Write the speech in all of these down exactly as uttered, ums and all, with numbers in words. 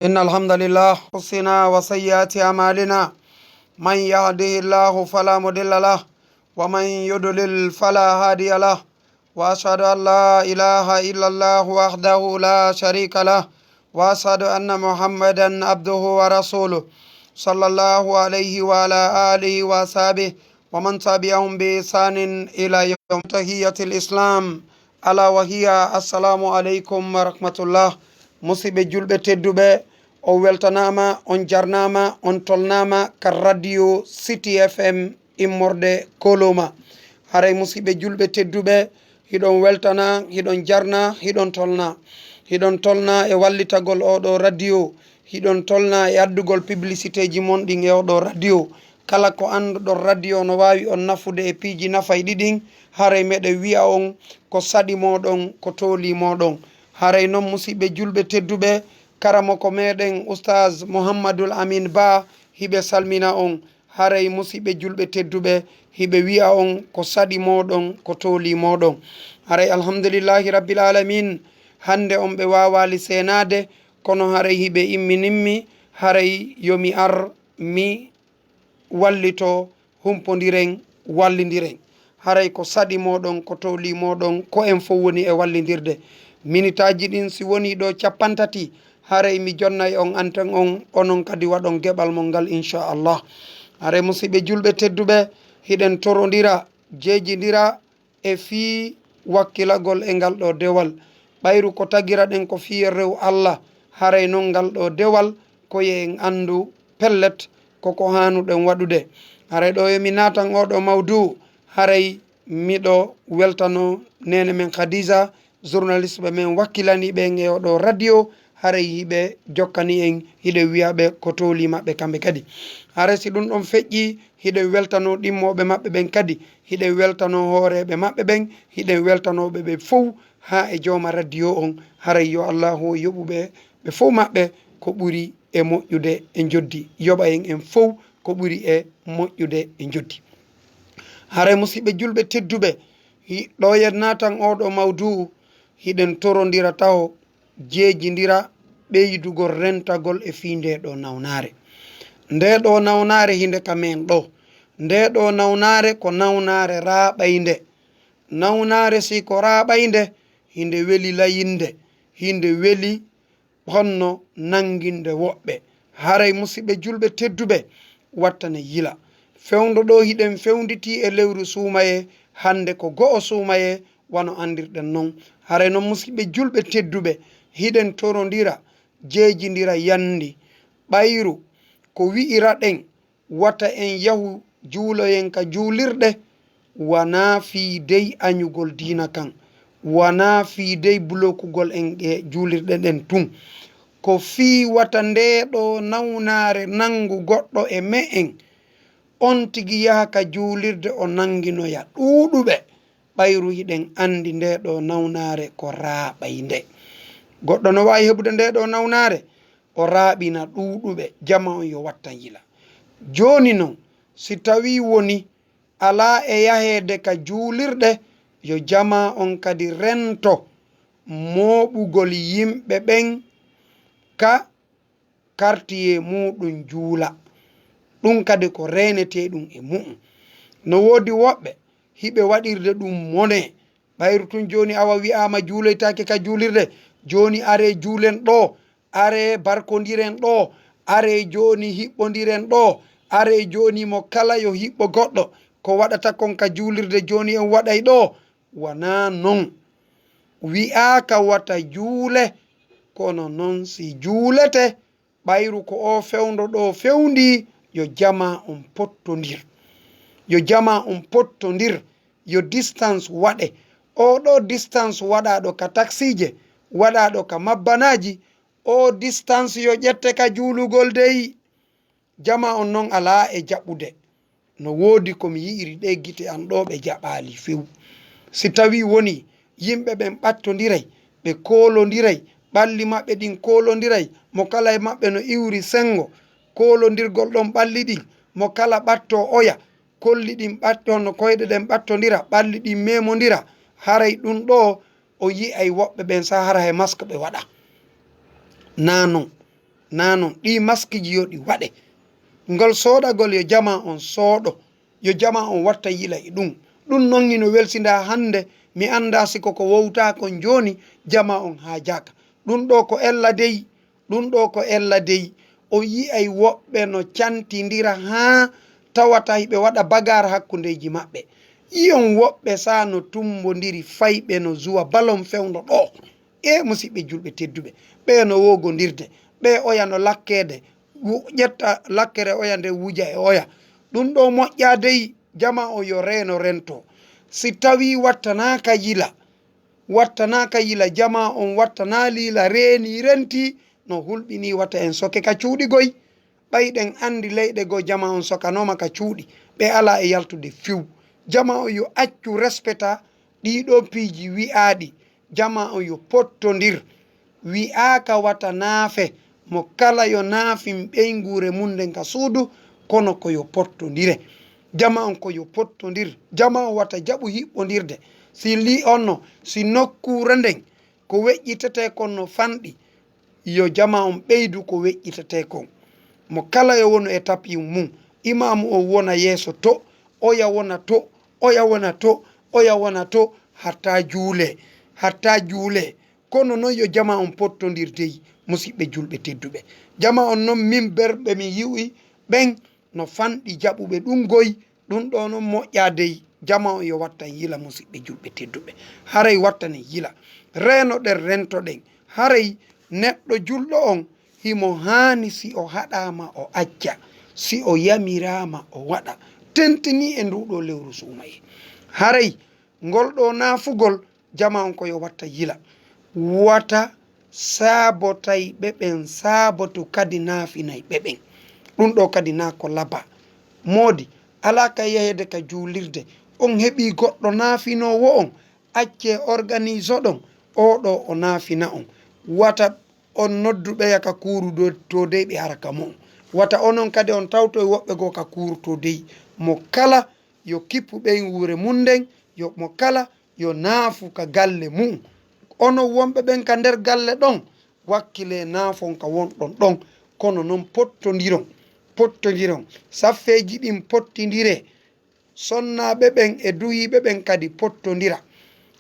إن الحمد لله، أنفسنا وسيئات أعمالنا. من يهده الله فلا مضل له، ومن يضلل فلا هادي له. وأشهد أن لا إله إلا الله وحده لا شريك له، وأشهد أن محمدا عبده ورسوله، صلى الله عليه وعلى آله وأصحابه ومن تبعهم بإحسان إلى يوم. تحية الإسلام، ألا وهي السلام عليكم ورحمة الله. Musidɓe julɓe tedduɓe, on weltanaama, on jarnaama, on tolnaama ka Radio City F M immorde Koloma. Haray musidɓe julɓe tedduɓe, hiɗon weltana, hiɗon jarna, hiɗon tolna. Hiɗon tolna e wallitagol oɗo radio, hiɗon tolna e addugol publicitéji mon ɗin e oɗo radio. Kala ko annduɗon radio no waawi on nafude e piiji nafayɗi ɗin, haray meɗen wi'a on ko saɗi moɗon, ko tooli moɗon. Haray non musidɓe julɓe tedduɓe, karamoko meɗen Oustaz Mouhammadoul Amine Ba, hiɓe salmina on. Haray musidɓe julɓe tedduɓe, hiɓe wi'a on ko saɗi moɗon, ko tooli moɗon. Haray alhamdulillahi rabbil alamin, hande on ɓe waawaali seenaade, kono haray hiɓe imminimmi, haray yo mi ar mi wallito, humpondiren, wallindiren. Haray ko saɗi moɗon, ko tooli moɗon, ko en fow woni e wallindirde. Minitaaji ɗin si woni ɗo cappanɗe tati, haray mi jonnay on anten on, onon kadi waɗon geɓal mon ngal, inchallah. Haray musidɓe julɓe tedduɓe, hiɗen torondira, jeejindira, e fii wakkilagol e ngal ɗo dewal. Ɓayru ko tagira ɗen ko fii rew Allah, haray non ngal ɗo dewal ko yo en anndu pellet ko ko haanuɗen waɗude. Haray ɗo yo mi naatan oo ɗo mawduu, haray miɗo weltano neene men Khadija, journaliste ɓe men wakkilani ɓen e oo ɗo radio, haray hiɓe jokkani en, hiɗen wi'a ɓe ko tooli maɓɓe kamɓe kadi. Haray si ɗum ɗon feƴƴii, hiɗen weltano ɗimmooɓe maɓɓe ɓen kadi, hiɗen weltano hooreeɓe maɓɓe ɓen, hiɗen weltanooɓe ɓe fow haa e jooma radio on. Haray yo Allaahu o yoɓu ɓe, ɓe fow maɓɓe ko ɓuri e moƴƴude e njoddi. Yoɓa en en fow ko ɓuri e moƴƴude e njoddi. Haray musidɓe julɓe tedduɓe, hi-, ɗo yen naatan oo ɗo mawduu, hiɗen torondira taho jeejindira ɓeydugol rentagol e fii ndee ɗoo nawnaare. Ndee ɗoo nawnaare hinde ka men ɗoo. Ndee ɗoo nawnaare ko nawnaare raaɓaynde. Nawnaare si ko raaɓaynde, hinde weli layinde, hinde weli honno nanginde woɓɓe. Haray musidɓe julɓe tedduɓe, wattane yila. Fewndo ɗoo hiɗen fewnditii e lewru suumayee, hande ko go'o suumayee, wano anndirɗen non. Haray non musidɓe julɓe tedduɓe, hiɗen torondira, jeejindira yandi. Ɓayru ko wi'iraɗen wata en yahu juuloyen ka juulirɗe, wanaa fii dey añugol diina kan, wanaa fii dey bulokugol en e juulirɗe ɗen tun. Ko fii wata ndee ɗoo nawnaare nangu goɗɗo e me'en, on tigi yaha ka juulirde o nanginoya ɗuuɗuɓe. Ɓayru hiɗen anndi ndee ɗoo nawnaare ko raaɓaynde. Goɗɗo no waawi heɓude ndee ɗoo nawnaare, o raaɓina ɗuuɗuɓe, jamaa on yo wattan yila. Jooni non, si tawii woni alaa e yaheede ka juulirɗe, yo jamaa on kadi rento mooɓugol yimɓe ɓen ka kartiyee muuɗum juula. Ɗum kadi ko reenetee ɗum e mu'um. No woodi woɓɓe hiɓe waɗirde ɗum mone. Ɓayru tun jooni awa wi'aama juuloytaake ka juulirde. Jooni aree juulen ɗoo, aree barkondiren ɗoo, aree jooni hiɓɓondiren ɗoo, aree jooni mo kala yo hiɓɓo goɗɗo. Ko waɗata kon ka juulirde jooni en waɗay ɗoo. Wanaa non. Wi'aaka wata juule, kono non si juulete, ɓayru ko oo fewndo ɗoo fewndii, yo jamaa on pottondir. Yo jamaa on pottondir, yo distance waɗe. Oo ɗoo distance waɗaaɗo ka taksiije, waɗaaɗo ka mabbanaaji, oo distance yo ƴette ka juulugol dey. Jamaa on non alaa e jaɓude. No woodi ko mi yi'iri ɗee gite an ɗoo ɓe jaɓaali few. Si tawii wonii yimɓe ɓen ɓattondiray, ɓe koolondiray, ɓalli maɓɓe ɗin koolondiray, mo kala e maɓɓe no iwri senngo, koolondirgol ɗon ɓalli ɗin, mo kala ɓattoo oya, kolli ɗin ɓatto no koyɗe ɗen ɓattondira, ɓalli ɗin memondira, haray ɗum ɗoo o yi'ay woɓɓe ɓen sah hara he masque ɓe waɗa. Naa non. Naa non, ɗii maskiji yo ɗi waɗe. Ngol sooɗagol yo jamaa on sooɗo, yo jamaa on watta yila e ɗum. Ɗum non hino welsindaa hannde, mi anndaa si ko ko wowtaa kon jooni, jamaa on haajaaka. Ɗum ɗoo ko ella dey, ɗum ɗoo ko ella dey. O yi'ay woɓɓe no cantindira haa tawata hiɓe waɗa bagaar hakkundeeji maɓɓe. Yi'on woɓɓe saa no tummbondiri fayɓe no zuwa balon fewndo ɗoo. E musiɓɓe julɓe tedduɓe, ɓee no woogondirde, ɓee oya no lakkeede, wu-, ƴetta lakkere oya nde wuja e oya. Ɗum ɗoo moƴƴaa dey, jamaa on yo reeno rento. Si tawii wattanaaka yila, wattanaaka yila, jamaa on wattanaali yila, reenii rentii, no hulɓinii wata en soke ka cuuɗi goy. Ɓay ɗen anndi leyɗe goo jamaa on sokanooma ka cuuɗi, ɓe alaa e yaltude few. Jamaa on yo accu respeta ɗii ɗoo piiji wi'aaɗi. Jamaa on yo pottondir. Wi'aaka wata naafe, mo kala yo naafin ɓeynguure mun nden ka suudu, kono ko yo pottondire. Jamaa on ko yo pottondir. Jamaa on wata jaɓu hiɓɓondirde. Si li onno, si nokkuure nden ko weƴƴitetee kon no fanɗi, yo jamaa on ɓeydu ko weƴƴitetee kon. Mo kala yo wonu e tapiwun mun. Imaamu on wona yeeso to, oya wona to, oya wona to, oya wona to, hatta juulee, hatta juulee. Kono non yo jamaa on pottondir dey, musiɓɓe julɓe tedduɓe. Jamaa on non min berɓe mi yi'uy ɓen no fanɗi jaɓuɓe ɗum goy, ɗum ɗoo non moƴƴaa dey. Jamaa on yo wattan yila, musiɓɓe julɓe tedduɓe. Haray wattanen yila. Reenoɗen, rentoɗen. Haray neɗɗo julɗo on, himo haani si o haɗaama o acca, si o yamiraama o waɗa. Tentinii e nduu ɗoo lewru suumayee. Haray ngol ɗoo naafugol, jamaa on ko yo watta yila. Wata saabotayɓe ɓen saabotu kadi naafinayɓe ɓen. Ɗum ɗoo kadi naa ko labaa. Moodi, alaa ka yaheede ka juulirde, on heɓii goɗɗo naafinoowo on, accee organise ɗon, oo ɗoo o naafina on. Wata on noddu ɓeya ka kuuru do-, to dey ɓe hara ka mu'un. Wata onon kadi on tawtoy woɓɓe goo ka kuuru to dey. Mo kala yo kippu ɓeynguure mun nden, yo mo kala yo naafu ka galle mu'un. Onon wonɓe ɓen ka nder galle ɗon, wakkilee naafon ka wonɗon ɗon, kono non pottondiron, pottondiron. Saffeeji ɗin pottindiree. Sonnaaɓe ɓen e duhiiɓe ɓen kadi pottondira.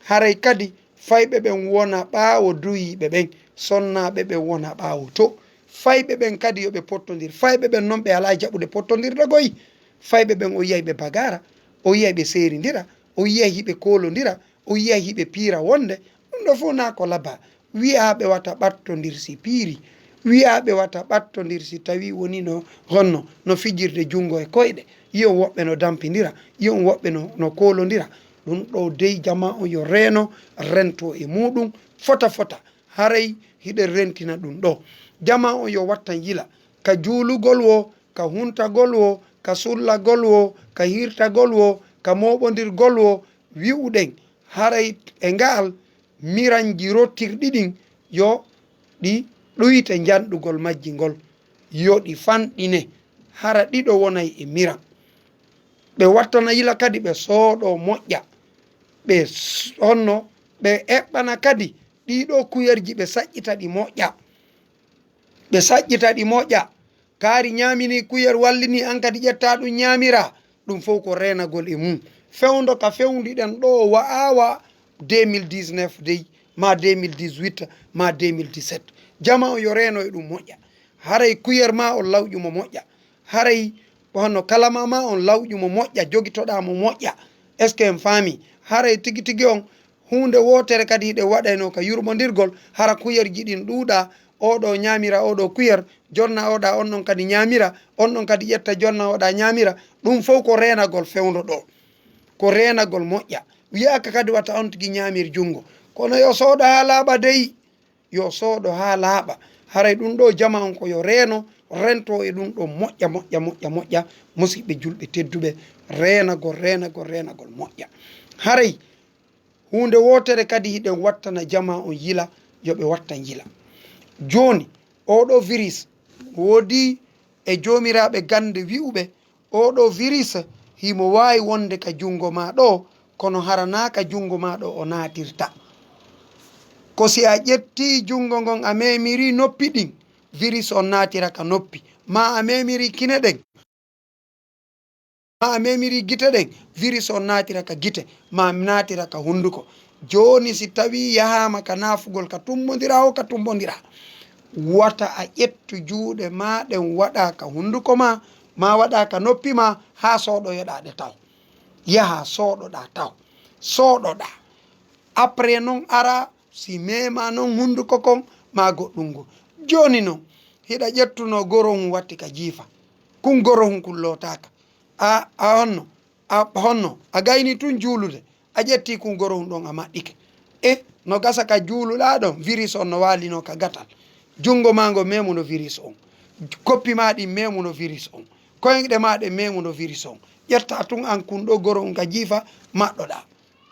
Haray kadi fayɓe ɓen wona ɓaawo duhiiɓe ɓen, sonnaaɓe ɓen wona ɓaawo to. Fayɓe ɓen kadi yo ɓe pottondir. Fayɓe ɓen non ɓe alaa jaɓude pottondirde goy. Fayɓe ɓen o yiyay ɓe bagaara, o yiyay ɓe seerindira, o yiyay hiɓe koolondira, o yiyay hiɓe piira wonde. Ɗum ɗoo fof naa ko labaa. Wi'aaɓe wata ɓattondir si piiri. Wi'aaɓe wata ɓattondir si tawii wonii no honno, no fijirde junngo e koyɗe. Yi'on woɓɓe no dampindira, yi'on woɓɓe no, no koolondira. Ɗum ɗoo dey jamaa on yo reeno, rentoo e muuɗum fota fota. Haray hiɗen rentina ɗum ɗoo. Jamaa on yo wattan yila. Ka juulugol woo, ka huntagol woo, ka sullagol woo, ka hirtagol woo, ka mooɓondirgol woo, wi'uɗen haray e nga'al miranji rottirɗi ɗin, yo ɗi ɗuyte njanɗugol majji ngol, yo ɗi fanɗine, hara ɗiɗo wonay e miran. Ɓe wattana yila kadi ɓe sooɗoo moƴƴa, ɓe s-, honno, ɓe eɓɓana kadi ɗii ɗoo kuyerji, ɓe saƴƴita ɗi moƴƴa, ɓe saƴƴita ɗi moƴƴa. Kaari ñaamini kuyel wallini an kadi ƴetta ɗum ñaamira. Ɗum fof ko reenagol e mum. Fewndo ka fewndiɗen ɗo wa'awa deux mille dix-neuf dey, ma deux mille dix-huit, ma deux mille dix-sept. Jama on yo reeno e ɗum moƴƴa. Haray kuyel ma on lawƴu mo moƴƴa. Haray ko honno kalama ma on lawƴu mo moƴƴa, jogitoɗa mo moƴƴa. Est-ce que en faami? Haray tigi tigi on huunde wootere kadi hiɗen waɗayno ka yurmondirgol, hara kuyerji ɗin ɗuuɗa, oɗo ñaamira oɗo kuyer, jonna oɗa on ɗon kadi ñaamira, on ɗon kadi ƴetta jonna oɗa ñaamira. Ɗum fof ko reenagol fewndo ɗo, ko reenagol moƴƴa. Wiyaaka kadi wata on tigi ñaamir junngo, kono yo sooɗo haa laaɓa dey, yo sooɗo haa laaɓa. Haray ɗum ɗo jama on ko yo reeno, rento e ɗum ɗo moƴƴa, moƴƴa, moƴƴa, moƴƴa. Musiɓɓe julɓe tedduɓe, reenagol, reenagol, reenagol moƴƴa. Haray huunde wootere kadi hiɗen wattana jama on yila, yo ɓe wattan yila. Jooni, oɗo virus, woodi e joomiraaɓe gannde wi'uɓe, oɗo virus himo waawi wonde ka junngo ma ɗo, kono hara naa ka junngo ma ɗo o naatirta. Ko si a ƴettii junngo ngon a memiri noppi ɗin, virus on naatira ka noppi, ma a memiri kine ɗen, ma a memiri gite ɗen, virus on naatira ka gite, ma naatira ka hunduko. Jooni si tawi yahaama ka naafugol, ka tumbondira o ka tumbondira, wata a ƴettu juuɗe ma ɗen waɗa ka hunduko ma, ma waɗa ka noppi ma, haa sooɗoyoɗaa ɗe taw. Yaha sooɗoɗaa taw. Sooɗoɗaa. Après non ara si mema non hunduko kon ma goɗɗum ngu. Jooni non, hiɗa ƴettuno gorohun watti ka jiifa. Kun gorohun kun lootaaka. A, a honno? A honno? A gayni tun juulude. A ƴetti kun gorohun ɗon a maɗɗike. E, no gasa ka juuluɗaa ɗon, virus on no waalino ka gatal. Jungo ma ngo memuno virus on. Koppi ma ɗin memuno virus on. Koyɗe ma ɗe memuno virus on. Ƴetta tun an kun ɗo gorohun ka jiifa, maɗɗoɗaa.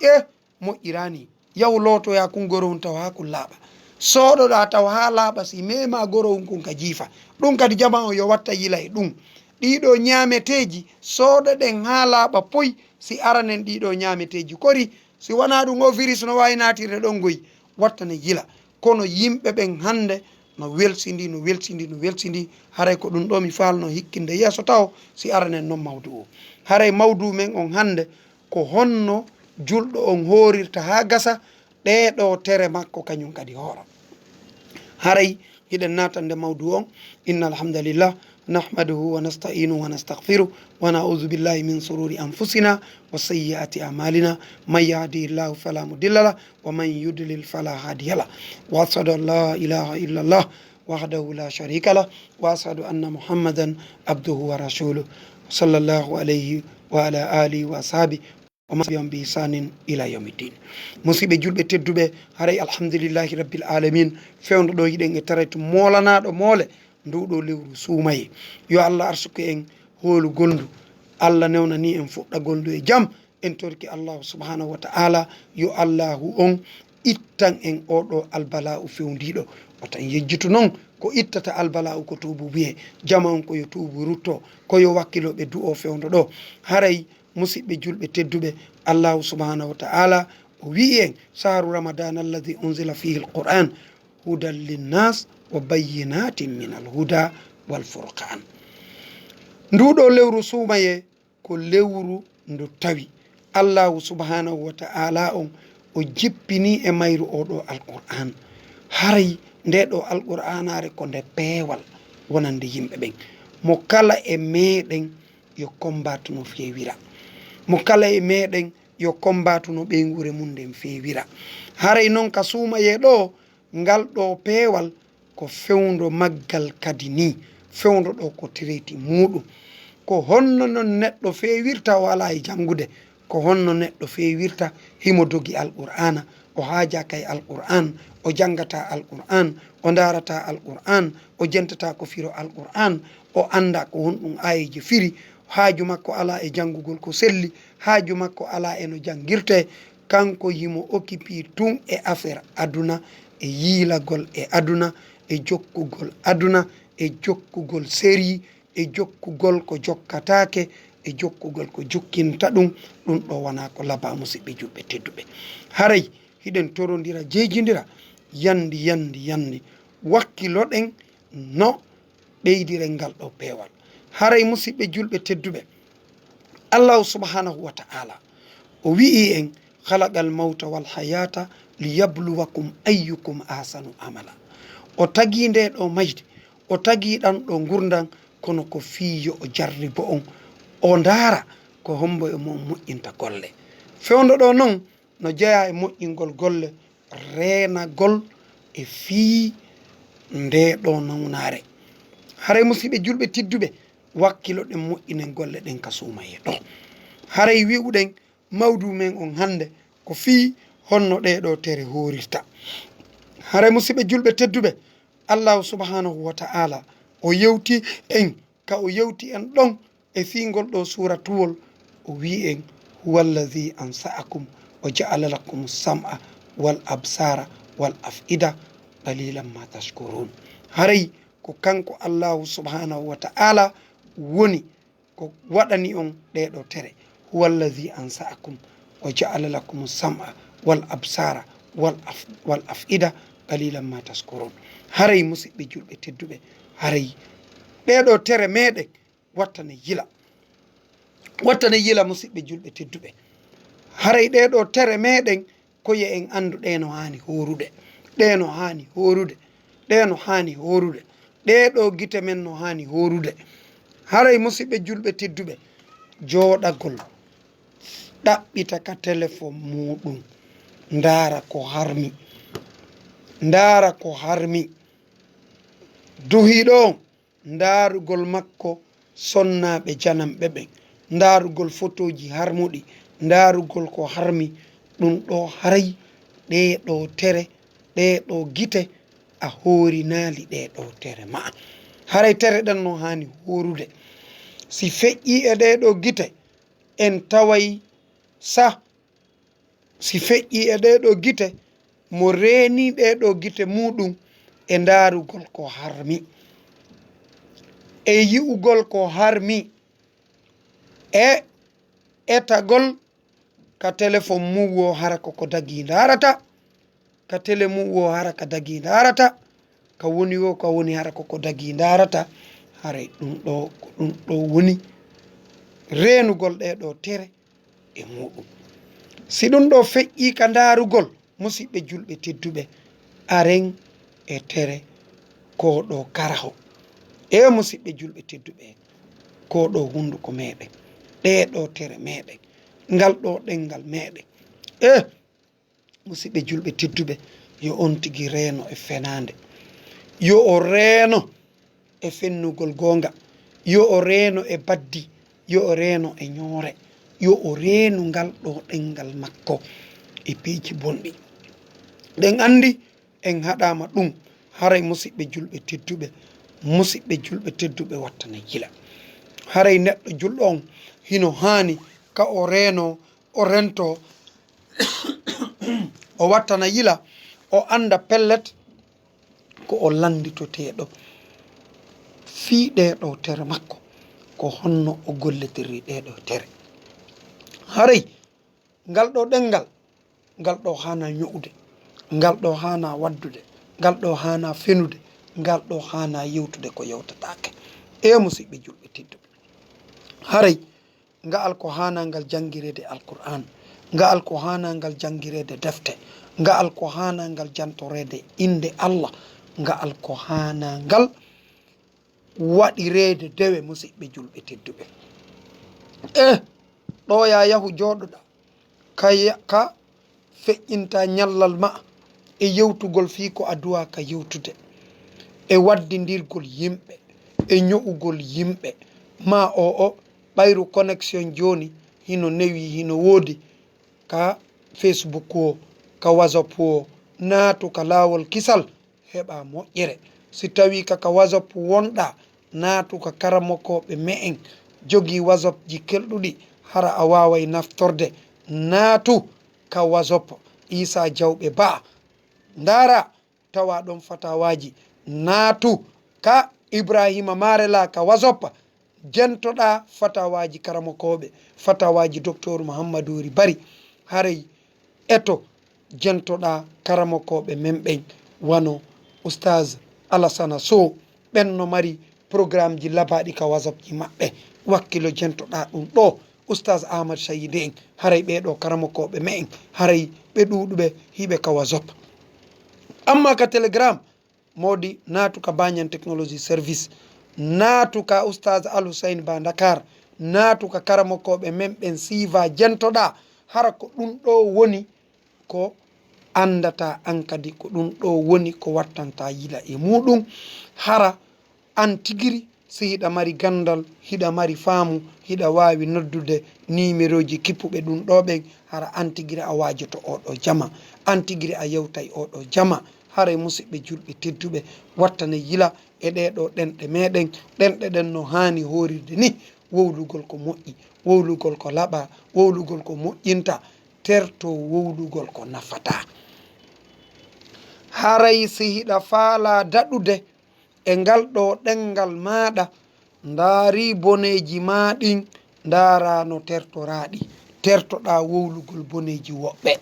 E, moƴƴiraani. Yahu lootoyaa kun gorohun taw haa kun laaɓa. Sooɗoɗaa taw haa laaɓa si mema gorohun kun ka jiifa. Ɗun kadi jama on yo watta yila e ɗun. Ɗiɗo ñaameteeji, sooɗoɗen haa laaɓa poy si aranen ɗiɗo ñaameteeji kori. Si wanaa ɗun, o virus no waawi naatirde ɗon goy, wattanen yila. Kono yimɓe ɓen hannde no welsindi, no welsindi, no welsindi. Haray ko ɗun ɗo mi faalno hikkinde yeeso taw si aranen non mawdu o. Haray mawdu men on hannde ko honno julɗo on hoorirta haa gasa ɗee ɗoo tere makko kañun kadi hoora. Haray hiɗen naatande mawdu on. Inna alhamdulillah, nahmaduhu wa nasta'inu wa nastaghfiru wa na'udhu billahi min sururi anfusina wa sayyiati a'malina. Man yahdihi llahu fala mudilla lah wa man yudlil fala hadiya lah. Wa ashhadu an la ilaha illa Allah wahdahu la sharika lah wa ashhadu anna Muhammadan abduhu wa rasuluh. Sallallahu alayhi wa ala alihi wa ashabihi wa man tabi'ahum bi ihsanin ila yawmiddin. Musiɓɓe julɓe tedduɓe, haray alhamdulillahi rabbil alamin, fewndo ɗo hiɗen e taretu moolanaaɗo moole, ndu ɗo lewru suumaye. Yo Allah arsuku en hoolugol ndu. Allah newnani en fuɗɗagol ndu e jam. En torki Allahu subhanahu wa ta'ala, yo Allahu on ittan en oo ɗoo albala'u fewndiiɗo. Wata en yejjitu non, ko ittata albala'u ko tuubu wiyee. Jama on ko yo tuubu rutto, ko yo wakkilo ɓe du'oo fewndo ɗo. Haray musiɓɓe julɓe tedduɓe, Allahu subhanahu wa ta'ala o wi'i en, "Shahru Ramadan alladhi unzila fihi al-Qur'an hudan linnas wa bayyinatin min al-huda wal furqan." Ndu ɗo lewru suumaye ko lewru ndu tawi Allahu subhanahu wa ta'ala on o jippini e mayru oo ɗoo Alqur'an. Haray nde ɗoo Alqur'anaare ko nde peewal wonande yimɓe ɓen. Mo kala e meɗen yo kombaatu no feewira. Mo kala e meɗen yo kombaatu no ɓeynguure mun nden feewira. Haray non ka suumayee ɗoo, ngal ɗoo peewal ko fewndo maggal kadi nii. Fewndo ɗoo ko tireti muuɗum. Ko honno non neɗɗo feewirta o alaa e janngude? Ko honno neɗɗo feewirta himo dogi Alqur'aana, o haajaaka e Alqur'aan, o janngataa Alqur'aan, o ndaarataa Alqur'aan, o jentataa ko firo Alqur'aan, o anndaa ko honɗum aayeeje firi, haaju makko alaa e janngugol ko selli, haaju makko alaa e no janngirtee, kanko himo okipi tun e affaire aduna, e yiilagol e aduna, e jokkugol aduna, e jokkugol seri, e jokkugol ko jokkataake, e jokkugol ko jokkinta ɗum. Ɗum ɗo wonaa ko labaa, musiɓɓe julɓe tedduɓe. Haray hiɗen torondira, jeejindira, yandi, yandi, yandi, wakkiloɗen no ɓeydiren ngal ɗo peewal. Haray, musiɓɓe julɓe tedduɓe, Allahu subhanahu wa ta'ala o wi'i en, "Khalaqal mawta wal hayata liyabluwakum ayyukum ahsanu amala." O tagi nde ɗo mayde, o tagi ɗan ɗo ngurndan, kono ko fii yo o jarribo on, o ndaara ko hombo e mon moƴƴinta golle. Fewndo ɗo non no jeyaa e moƴƴingol golle, reenagol e fii nde ɗo nawnaare. Haray, musiɓɓe julɓe tedduɓe, wakkiloɗen, moƴƴinen golle ɗen ka suumayee ɗo. Haray wi'uɗen mawdu men on hannde ko fii honno ɗee ɗo tere hoorirta. Haray, musiɓɓe julɓe tedduɓe, Allahu subhanahu wa ta'ala o yewti en ka o yewti en ɗon e fii ngol ɗo suuratuwol, o wi'i en, "Huwa alladhi ansa'akum wa ja'ala lakum sam'a wal absara wal af'ida, qalilan ma tashkurun." Haray ko kanko Allahu subhanahu wa ta'ala woni ko waɗani on ɗee ɗo tere. "Huwa alladhi ansa'akum wa ja'ala lakum sam'a wal absara wal af-, wal af'ida, qalilan ma tashkurun. Haray, musidɓe julɓe tedduɓe, haray ɗee ɗoo tere meɗen wattane yila. Wattane yila, musidɓe julɓe tedduɓe. Haray ɗee ɗoo tere meɗen, ko yo en anndu ɗee no haani hoorude. Ɗee no haani hoorude. Ɗee no haani hoorude. Ɗee ɗoo gite men no haani hoorude. Haray, musidɓe julɓe tedduɓe, jooɗagol, ɗaɓɓita ka telefon muuɗum, ndaara ko harmi. Ndaara ko harmi. Duhiiɗo on, ndaarugol makko sonnaaɓe jananɓe ɓen, ndaarugol fotooji harmuɗi, ndaarugol ko harmi, ɗum ɗoo haray ɗee ɗoo tere, ɗee ɗoo gite, a hoorinaali ɗee ɗoo tere maa. Haray tere ɗen no haani hoorude. Si feƴƴii e ɗee ɗoo gite, en taway sah, si feƴƴii e ɗee ɗoo gite, mo reenii ɗee ɗoo gite muuɗum e ndaarugol ko harmi, e yi'ugol ko harmi, e etagol ka telefon mum woo hara ko ko dagii ndaarata, ka tele mum woo hara ka dagii ndaarata, ka woni woo ka woni hara ko ko dagii ndaarata, haray ɗum ɗoo, ko ɗum ɗoo woni reenugol ɗee ɗoo tere e muuɗum. Si ɗum ɗoo feƴƴii ka ndaarugol, musidɓe julɓe tedduɓe, aren e tere koo ɗoo karaho. E musidɓe julɓe tedduɓe, koo ɗoo hunnduko meɗen, ɗee ɗoo tere meɗen, ngal ɗoo ɗemngal meɗen. E musidɓe julɓe tedduɓe, yo on tigi reeno e fenaande. Yo o reeno e fennugol goonga. Yo o reeno e baddi. Yo o reeno e ñoore. Yo o reenu ngal ɗoo ɗemngal makko e piiji bonɗi. Ɗen anndi, en haɗaama ɗum, haray, musidɓe julɓe tedduɓe, musidɓe julɓe tedduɓe, wattane yila. Haray neɗɗo julɗo on hino haani ka o reeno, o rento, o wattana yila, o annda pellet ko o lannditoteeɗo fii ɗee ɗoo tere makko, ko honno o gollitiri ɗee ɗoo tere. Haray ngal ɗoo ɗemngal, ngal ɗoo haanaa ño'ude, ngal ɗoo haanaa waddude, ngal ɗoo haanaa fenude, ngal ɗoo haanaa yewtude ko yewtataake. E musidɓe julɓe tedduɓe, haray nga'al ko haanaa ngal janngireede Alqur'aan, nga'al ko haanaa ngal janngireede defte, nga'al ko haanaa ngal jantoreede innde Allah, nga'al ko haanaa ngal waɗireede dewe, musidɓe julɓe tedduɓe. E ɗoo yaa yahu jooɗoɗaa ka ya-, ka feƴƴinta ñallal maa e yewtugol fii ko a duwaa ka yewtude, e waddindirgol yimɓe, e ño'ugol yimɓe, maa o, o ɓayru connexion jooni hino newii, hino woodi ka Facebook woo, ka WhatsApp woo, naatu ka laawol kisal, heɓaa moƴƴere. Si tawii ka, ka WhatsApp wonɗaa, naatu ka karamokooɓe me'en jogii WhatsApp ji kelɗuɗi, hara a waaway naftorde. Naatu ka WhatsApp Iisaa Jawɓe Baa. Ndaara, tawaa ɗon fatawaaji. Naatu ka Ibraahiima Maarelaa ka WhatsApp, jentoɗaa fatawaaji karamokooɓe, fatawaaji Doktor Muhammadu Wuri Bari. Haray eto jentoɗaa karamokooɓe men ɓen, wano Ustaaz Alasana Sow. Ɓen no mari programmeji labaaɗi ka WhatsAppji maɓɓe. Wakkilo jentoɗaa ɗum ɗoo. Ustaaz Ahmad Sayidi en, haray ɓee ɗoo karamokooɓe me'en, haray ɓe ɗuuɗuɓe hiɓe ka WhatsApp. Amma ka Telegram, moodi naatu ka Banyan Technology Service, naatu ka Ustaaz Al Hussein Ba Dakar, naatu ka karamokooɓe men ɓen, siiva jentoɗaa, hara ko ɗum ɗoo woni ko anndataa an kadi, ko ɗum ɗoo woni ko wattantaa yila e muuɗum. Hara an tigiri, si hiɗa mari ganndal, hiɗa mari faamu, hiɗa waawi noddude niimerooji kippuɓe ɗum ɗoo ɓen, hara an tigiri a waajoto oo ɗoo jama, an tigiri a yewtay oo ɗoo jama. Haray, musidɓe julɓe tedduɓe, wattane yila e ɗee ɗoo ɗenɗe meɗen. Ɗenɗe ɗen no haani hoorirde ni, wowlugol ko moƴƴi, wowlugol ko laɓaa, wowlugol ko moƴƴinta, terto wowlugol ko nafataa. Haray si hiɗa faalaa daɗude e ngal ɗoo ɗemngal maaɗa, ndaarii boneeji maa ɗin, ndaaraa no tertoraa ɗi, tertoɗaa wowlugol boneeji woɓɓe.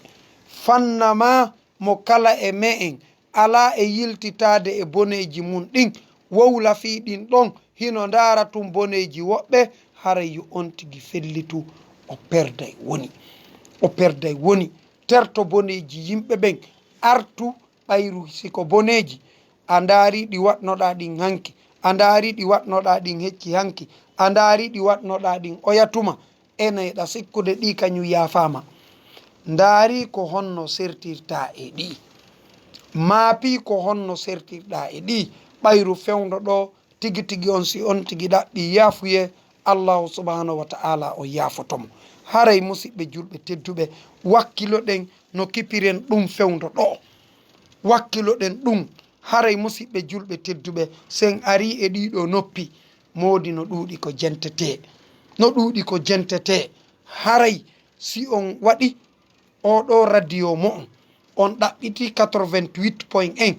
Fanna maa mo kala e me'en alaa e yiltitaade e boneeji mum ɗin, wowla fii ɗin ɗon, hino ndaara tun boneeji woɓɓe, haray yo on tigi fellitu, o perday woni. O perday woni. Terto boneeji yimɓe ɓen, artu ɓayru si ko boneeji. A ndaari ɗi waɗnoɗaa ɗin hanki, a ndaari ɗi waɗnoɗaa ɗin hecci hanki, a ndaari ɗi waɗnoɗaa ɗin oya tuma, ene yiɗa sikkude ɗi kañum yaafaama. Ndaari ko honno sertirtaa e ɗi. Maapi ko honno sertirɗaa e ɗi. Ɓayru fewndo ɗo, tigi tigi on, si on tigi ɗaɓɓi yaafuye, Allahu subhanahu wa ta'ala o yaafoto mo. Haray musiɓɓe julɓe tedduɓe, wakkiloɗen no kipiren ɗum fewndo ɗo. Wakkiloɗen ɗum. Haray musiɓɓe julɓe tedduɓe, sen ari e ɗiɗo noppi, moodi no ɗuuɗi ko jentete. No ɗuuɗi ko jentete. Haray si on waɗi oɗo radio mo'on, on ɗaɓɓiti quatre-vingt-huit point un,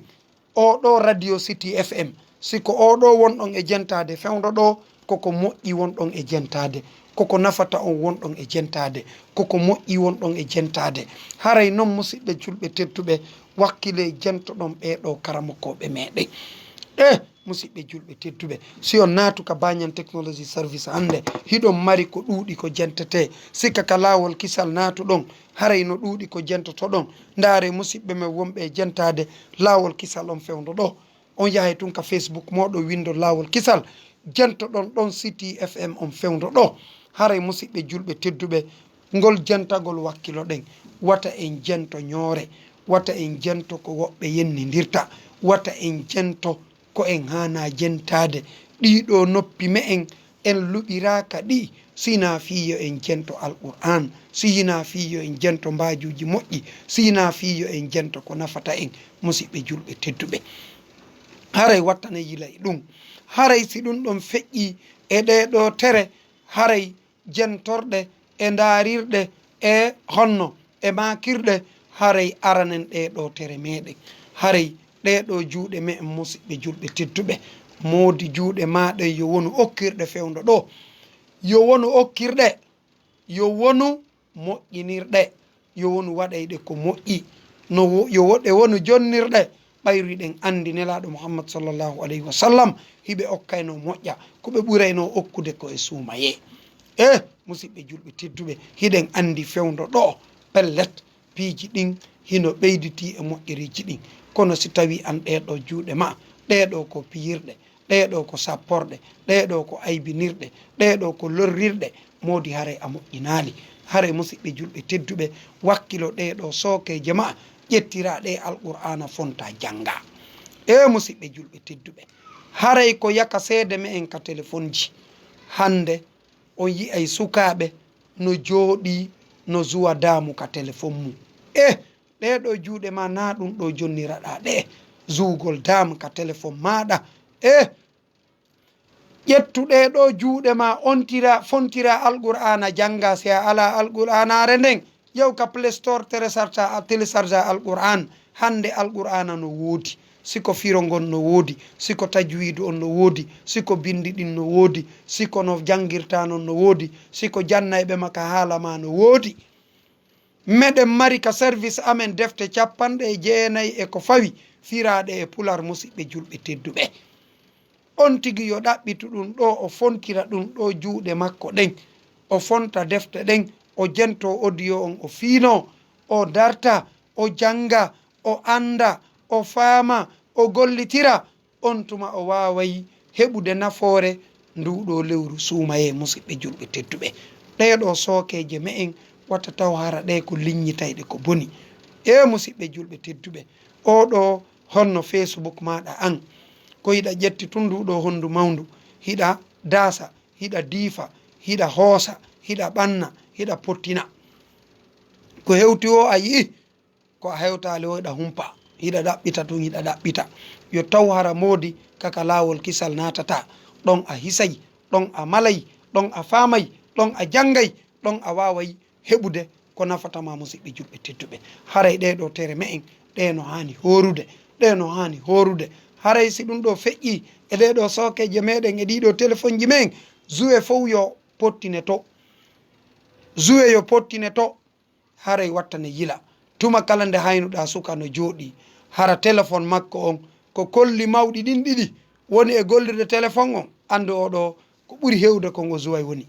oɗo radio City F M, si ko oɗo wonɗon e jentaade fewndo ɗo, koko moƴƴi wonɗon e jentaade, koko nafata on wonɗon e jentaade, koko moƴƴi wonɗon e jentaade. Haray non, musiɓɓe julɓe tedduɓe, wakkile jentoɗon ɓee ɗo karamokooɓe meɗen. Eh, musiɓɓe julɓe tedduɓe, si on naatu ka Banyan Technology Service hannde, hiɗon mari ko ɗuuɗi ko jentete. Sikka ka laawol kisal naatuɗon, haray no ɗuuɗi ko jentotoɗon. Ndaare musiɓɓe men wonɓe e jentaade laawol kisal on fewndo ɗo. On yahay tun ka Facebook mooɗon, winndo laawol kisal, jentoɗon ɗon City F M on fewndo ɗo. Haray musiɓɓe julɓe tedduɓe, ngol jentagol wakkiloɗen, wata en jento ñoore, wata en jento ko woɓɓe yennindirta, wata en jento ko en haanaa jentaade. Ɗiɗo noppi me'en, en luɓiraaka ɗi, si hinaa fii yo en jento Alqur'aan, si hinaa fii yo en jento mbaajuuji moƴƴi, si hinaa fii yo en jento ko nafata en, musiɓɓe julɓe tedduɓe. Haray wattane yila e ɗum. Haray si ɗum ɗon feƴƴii e ɗee ɗoo tere, haray jentorɗe e ndaarirɗe e honno e maakirɗe, haray aranen ɗee ɗoo tere meɗen. Haray ɗee ɗoo juuɗe me'en, musiɓɓe julɓe tedduɓe, moodi juuɗe maaɗen yo wonu okkirɗe fewndo ɗoo. Yo wonu okkirɗe, yo wonu moƴƴinirɗe, yo wonu waɗayɗe ko moƴƴi, no wo-, yo wo-, ɗe wonu jonnirɗe, ɓayru hiɗen anndi Nelaaɗo Muhammad sallallahu alayhi wa sallam, hiɓe okkayno moƴƴa, ko ɓe ɓuraynoo okkude ko e suumayee. Eh, musiɓɓe julɓe tedduɓe, hiɗen anndi fewndo ɗoo, pellet, piiji ɗin hino ɓeyditii e moƴƴereeji ɗin. Kono si tawii an ɗee ɗoo juuɗe maa, ɗee ɗoo ko piyirɗe, ɗee ɗoo ko sapporɗe, ɗee ɗoo ko aybinirɗe, ɗee ɗoo ko lorrirɗe, moodi haray a moƴƴinaali. Haray musiɓɓe julɓe tedduɓe, wakkilo ɗee ɗoo sookeeje maa, ƴettiraa ɗee Alqur'aana fontaa janngaa. Ee musiɓɓe julɓe tedduɓe, haray ko yaka seede me'en ka telefonji. Hannde on yi'ay sukaaɓe no jooɗii no zuwa daamu ka telefon mum. Eh, ɗee ɗoo juuɗe maa, naa ɗum ɗoo jonniraɗaa ɗee, zuwgol daamu ka telefon maaɗa. Eh, ƴettu ɗee ɗoo juuɗe maa, ontira, fontira Alqur'aana, jannga. Si a alaa Alqur'aanaare nden, yaw ka Play Store, télécharge, télécharge Alqur'aan. Hannde Alqur'aana no woodi, si ko firo ngon no woodi, si ko tajwiidu on no woodi, si ko binndi ɗin no woodi, si ko no janngirtaa non no woodi, si ko jannayɓe maa ka haala maa no woodi. Meɗen mari ka service amen defte capanɗe jeenay e ko fawi firaaɗe e Pular, musiɓɓe julɓe tedduɓe. On tigi yo ɗaɓɓitu ɗum ɗoo, o fontira ɗum ɗoo juuɗe makko ɗen, o fonta defte ɗen, o jentoo audio on, o fiinoo, o darta, o jannga, o annda, o faama, o gollitira, on tuma o waaway heɓude nafoore nduu ɗoo lewru suumayee, musiɓɓe julɓe tedduɓe. Ɗee ɗoo sookeeje me'en wata taw hara ɗee ko liññitayɗe ko boni. Ee musiɓɓe julɓe tedduɓe, oo ɗoo honno Facebook maaɗa an, ko hiɗa ƴetti tun nduu ɗoo honndu mawndu, hiɗa daasa, hiɗa diifa, hiɗa hoosa, hiɗa ɓanna, hiɗa pottina. Ko hewti woo a yi'i, ko a hewtaali woo hiɗa humpa, hiɗa ɗaɓɓita tun, hiɗa ɗaɓɓita. Yo taw hara moodi ka ka laawol kisal naatataa. Ɗon a hisay, ɗon a malay, ɗon a faamay, ɗon a janngay, ɗon a waaway heɓude ko nafata maa, musiɓɓe julɓe tedduɓe. Haray ɗee ɗoo tere me'en, ɗee no haani hoorude, ɗee no haani hoorude. Haray si ɗum ɗoo feƴƴii e ɗee ɗoo sookeeje meɗen e ɗii ɗoo telefonji me'en, zuwe fow yo pottine to. Zuwe yo pottine to. Haray wattane yila. Tuma kala nde haynuɗaa suka no jooɗii, Hara téléphone makko on ko kolli mawɗi ɗin ɗiɗi woni e gollirde téléphone on, anndu oo ɗoo ko ɓuri heewde kon o Zuway woni.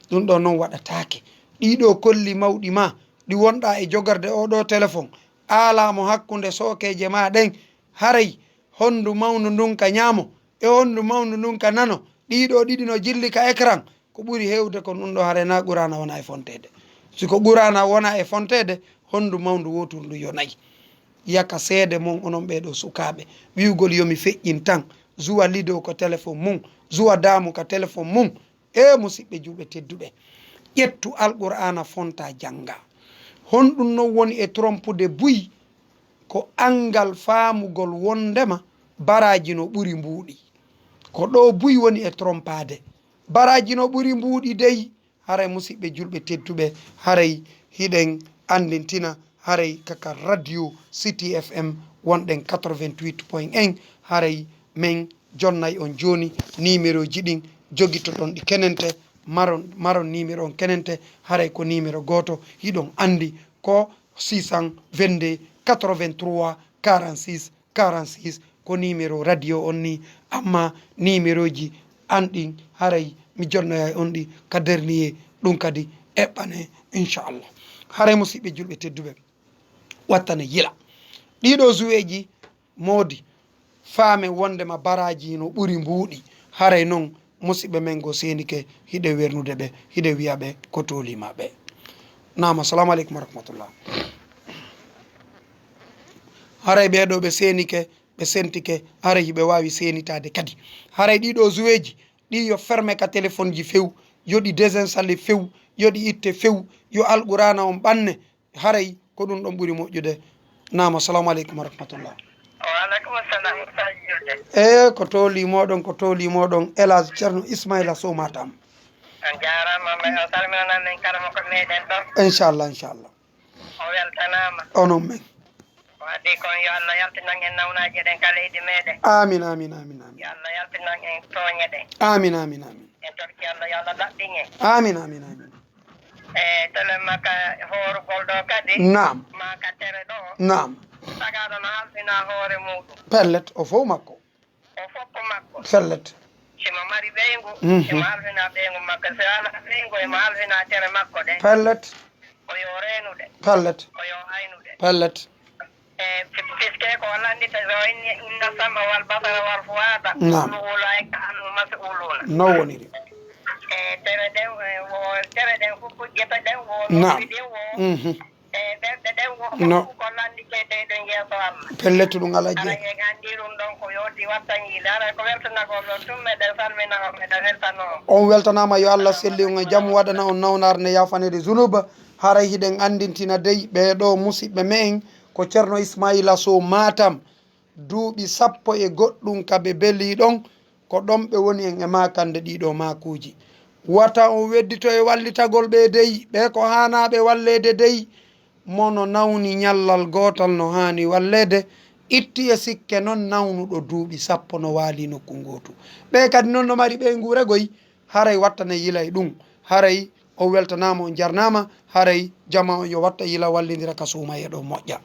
Ɗum ɗoo non waɗataake. Ɗii ɗoo kolli mawɗi maa ɗi wonɗaa e jogorde oo ɗoo téléphone, aalaa mo hakkunde sookeeje maa ɗen, haray honndu mawndu ndun ka ñaamo e honndu mawndu ndun ka nano, ɗii ɗoo ɗiɗi no jilli ka écran, ko ɓuri heewde kon ɗum ɗoo, haray naa Quraana wona e fonteede. Si ko Quraana wona e fonteede, honndu mawndu wootundu yo nay. Yaka seede mon, onon ɓee ɗoo sukaaɓe, wi'ugol yo mi feƴƴin tan, Zuwa Lido ko téléphone mun, Zuwa Daamu ka téléphone mun. E musiɓɓe julɓe tedduɓe, ƴettu Alqur'aana fontaa janngaa. Honɗum non woni e trompude buy? Ko anngal faamugol wonndema baraaji no ɓuri mbuuɗi. Ko ɗoo buy woni e trompaade. Baraaji no ɓuri mbuuɗi dey. Haray musiɓɓe julɓe tedduɓe, haray hiɗen anndintina, haray kaka radio City F M wonɗen quatre-vingt-huit point un, haray men jonnay on jooni nimeroji ɗin, jogitoɗon ɗi kenente, maron, maron nimero on kenente, haray ko nimero gooto, hiɗon anndi ko six cent vingt-deux quatre-vingt-trois quarante-six quarante-six, ko nimero radio on ni, amma nimeroji an ɗin, haray mi jonnoyay on ɗi ka dernier, ɗum kadi eɓɓane, inchallah. Haray musiɓɓe julɓe tedduɓe, wattane yila. Ɗiɗo zuweji moodi, faame wondema baraji no ɓuri mbuuɗi, haray non musiɓɓe men go seenike, hiɗe wernude ɓe, hiɗe wi'a ɓe ko toolima ɓe. Naam, assalamu aleykum wa rahmatullah. Haray ɓee ɗoo ɓe seenike, ɓe sentike, haray hiɓe waawi seenitaade kadi. Haray ɗii ɗoo zuweeji, ɗii yo ferme ka telefonji few, yo ɗi désinstalle few, yo ɗi itte few, yo Alquraana on ɓanne, haray ko ɗum ɗon ɓuri moƴƴude. Naam, assalamu aleykum wa rahmatullah. Wa aleykum salam, Sadio Deme. E ko tooli mooɗon, ko tooli mooɗon, El Hadj Ceerno Ismaila Sow Matam. On jaaraama, mais on salminanan men kala mo ko meɗen ɗon. Inchallah, inchallah. On weltanaama. Onon men. Waɗi kon, yo Allah yaltinan en nawnaaje ɗen ka leydi meɗen. Amin, amin, amin, amin. Yo Allah yaltinan en tooñe ɗen. Amin, amin, amin. En torki Allah, yo Allah laɓɓin en. Amin, amin, amin. E telen ma ka hoorugol ɗo kadi. Naam. Ma ka tere ɗo. Naam. Tagaaɗo no halfina hoore muɗum. Pellet, o fow makko. O fow ko makko. Pellet. Simo mari ɓeyngu, mhm, imo halfina ɓeyngu makko. Si alaa ɓeyngu, imo halfina tere makko ɗen. Pellet. Ko yo reenude. Pellet. Ko yo aynude. Pellet. E, fi-, fiske ko lanndita, so inni, inna sama wal basara wal fuada, naam, kullu ulaika anhu mas'uluna. No woniri. E, tere ɗen, e, wo, tere ɗen fof, ko gese ɗen wo, naam, noppi ɗin wo, mhm, e, ɓerɗe ɗen wo, no, fof ko lannditee ɗen yeeso Allah. Pellet, ɗum alaa jeyi. Haray en anndi ɗum ɗon ko yowti wattan yiide. Haray ko weltanagol ɗon tun, meɗen salmina on, meɗen weltano on. On weltanaama, yo Allah selli on e jam, waɗana on nawnaare nde yaafaneede zunuuba. Haray hiɗen anndintina dey ɓee ɗoo musiɓɓe me'en, ko Ceerno Ismaila Sow Matam, duuɓi sappo e goɗɗum ka ɓe belii ɗon, ko ɗon ɓe woni en e maakande ɗii ɗoo maakuuji. Wata on weddito e wallitagol ɓe dey, ɓe ko haanaaɓe walleede dey. Mo no nawni ñallal gootal no haani walleede, itti e sikke non nawnuɗo duuɓi sappo no waali nokku ngootu. Ɓe kadi non no mari ɓeyngu regoy, haray wattane yilay ɗum. Haray on weltanaama, on jarnaama, haray jama on yo watta yila, wallindira ka suumaye ɗo moƴƴa.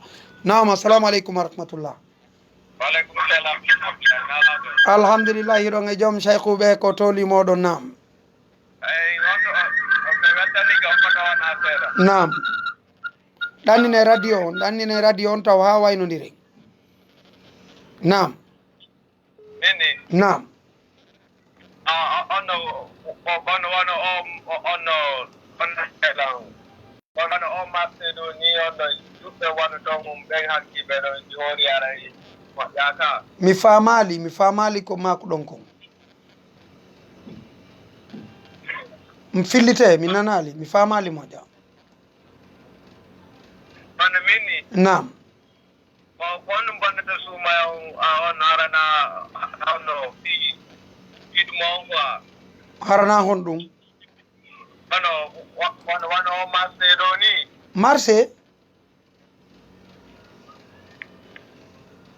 Naam, assalamu aleykum wa rahmatullah. Wa aleykum salam. Alhamdulillahi, hiɗon e joom saykuɓe, ko tooli mooɗon? Naam. Eyi, on ɗo, on, on ɓe weltanike on kono wona seeɗa. Naam. Ɗannine radio on, ɗannine radio on taw haa waynondiren. Naam. Nini? Naam. A, a, on no, o, on wano o, o, on no, on no seeɗan. On wano o marché ɗo ni, on no juɓɓe wano ɗon mum, ɓen hakki ɓe ɗo joori aray moƴƴaaka. Mi faamaali, mi faamaali ko maakuɗon kon. Mi fillitee, mi nanaali, mi faamaali moƴƴa. Wano min ni? Naam. Ko, ko honɗum bonnata suuma on, a, on harana, honno fi-, fiɗuma on quoi? Harana honɗum? Wano, wa-, wano, wano o marché ɗo ni? Marché?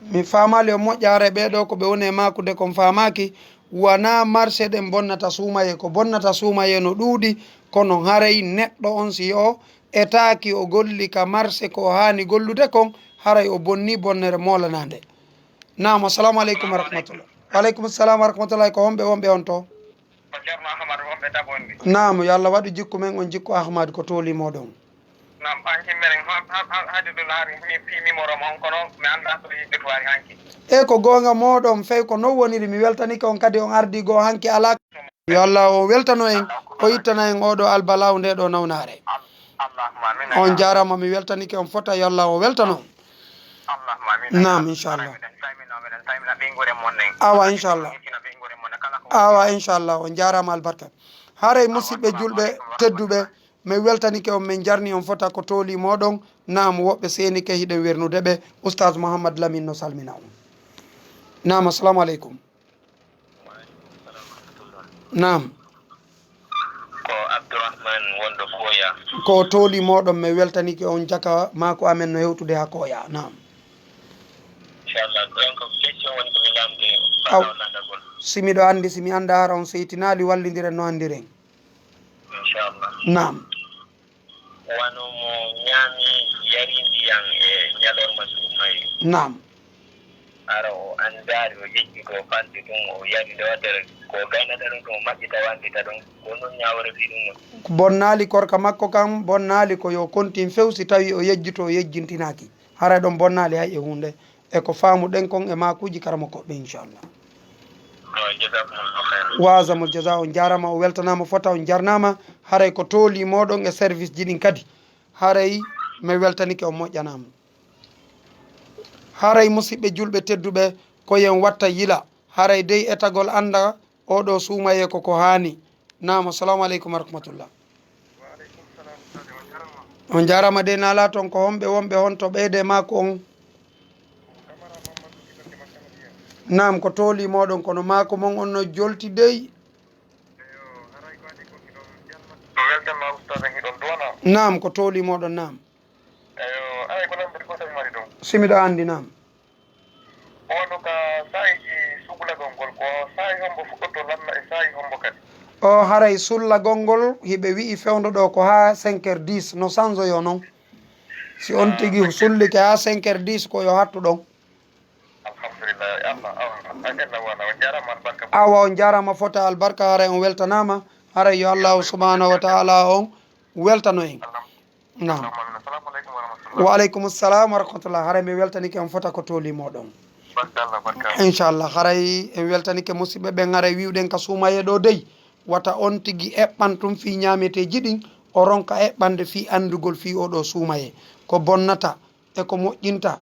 Mi faamaali on moƴƴa, haray ɓee ɗoo ko ɓe woni e maakude kon faamaaki. Wanaa marché ɗen bonnata suumayee, ko bonnata suumayee no ɗuuɗi, kono haray neɗɗo on si o etaaki o golli ka marse ko o haani gollude kon, haray o bonni bonnere moolanaande. Naam, assalamu aleykum wa rahmatullah. Wa aleykum salam wa rahmatullahi. Ko homɓe wonɓe on to? Ko Ceerno Ahmad wonɓe Dabo en. Naam, yo Allah waɗu jikku men on jikku Ahmad ko tooli moɗon. Naam, an himmeren ha ha ha hade ɗum laari mi fi mimoro mon kono mi annda so yimɓe tuwaari hanki. E ko goonga moɗon fey ko non woniri, mi weltanike on kadi on ardi goo hanki alaa. Yo Allah o weltano en, o ittana en oɗo albalaw nde ɗo nawnaare. Allahumma amin. On jaarama, mi weltanike on fota, yo Allah o weltano. Allahumma amin. Naam, inchallah. Awa inchallah. Awa inchallah, on jaarama albarka. Haray musidɓe julɓe tedduɓe, min weltanike on, min jarni on fota ko tooli moɗon. Naam, woɓɓe seenike hiɗen wernude ɓe. Oustaz Mouhammad Lamine no salmina on. Naam, assalamu aleykum. Naam. Ko Abdourahmane wonɗo Koya. Ko tooli moɗon, mi weltanike on, jaka maako amen no hewtude ha Koya. Naam. Inchallah, donc question woni ko mi lamde. Aw, ballal landagol. Si miɗo anndi, si mi annda hara on seytinaali, wallindiren no anndiren. Inchallah. Naam. Wano mo ñaami, yari ndiyan e ñalorma suumayee. Naam. Hara o anndaali, o yejjitoo falde ɗum, o yari nde waɗere ko gaynata ɗum, ɗum o maɓɓita wandita ɗum. Ko ɗum ñaawre fii ɗum woni. Bonnaali korka makko kan, bonnaali ko yo kontin few si tawi o yejjitoo, o yejjintinaaki. Haray ɗon bonnaali hay e huunde. E ko faamuɗen kon e maakuuji karamokooɓe, inchallah. Wa azamul jaza, on jaarama, o weltanama fota, on jarnama. Haray ko tooli moɗon e service ji ɗin kadi. Haray mi weltanike, on moƴƴanama. Haray musidɓe julɓe tedduɓe, ko yen watta yila. Haray dey etagol annda oɗo suumayee ko ko haani. Naam, assalamu aleykum wa rahmatullah. On jaarama dey, naala ton ko homɓe wonɓe honto ɓeyde maako on? Naam, ko tooli moɗon, kono maako mon on no jolti dey. Naam, ko tooli moɗon, naam. Eyo, aray ko lammbiri ko tawi mari ɗum. Si miɗo anndi, naam. Wano ka saa'i suklagol ngol, ko saa'i hombo fuɗɗoto lalla e saa'i hombo kadi? O haray sullagol ngol, hiɓe wi'i fewndo ɗo ko haa cinq heures dix, no sanzoyo non. Si on tigi sullike haa cinq heures dix, ko yo hattu ɗon. Alhamdulillah, Allah, Allah, Allah, Allah, on jaaraama albarka. Awa, on jaaraama fota albarka, haray on weltanaama, haray yo Allahu subhanahu wa ta'ala on weltano en. Naam. Wa aleykum salam wa rahmatullah. Haray mi weltanike on fota ko tooli moɗon. Inchallah, haray en weltanike musidɓe ɓen, haray wiwɗen ka suumayee ɗo dey. Wata on tigi eɓɓan tun fii ñaameteeji ɗin, o ronka eɓɓande fii anndugol fii oɗo suumayee. Ko bonnata e ko moƴƴinta.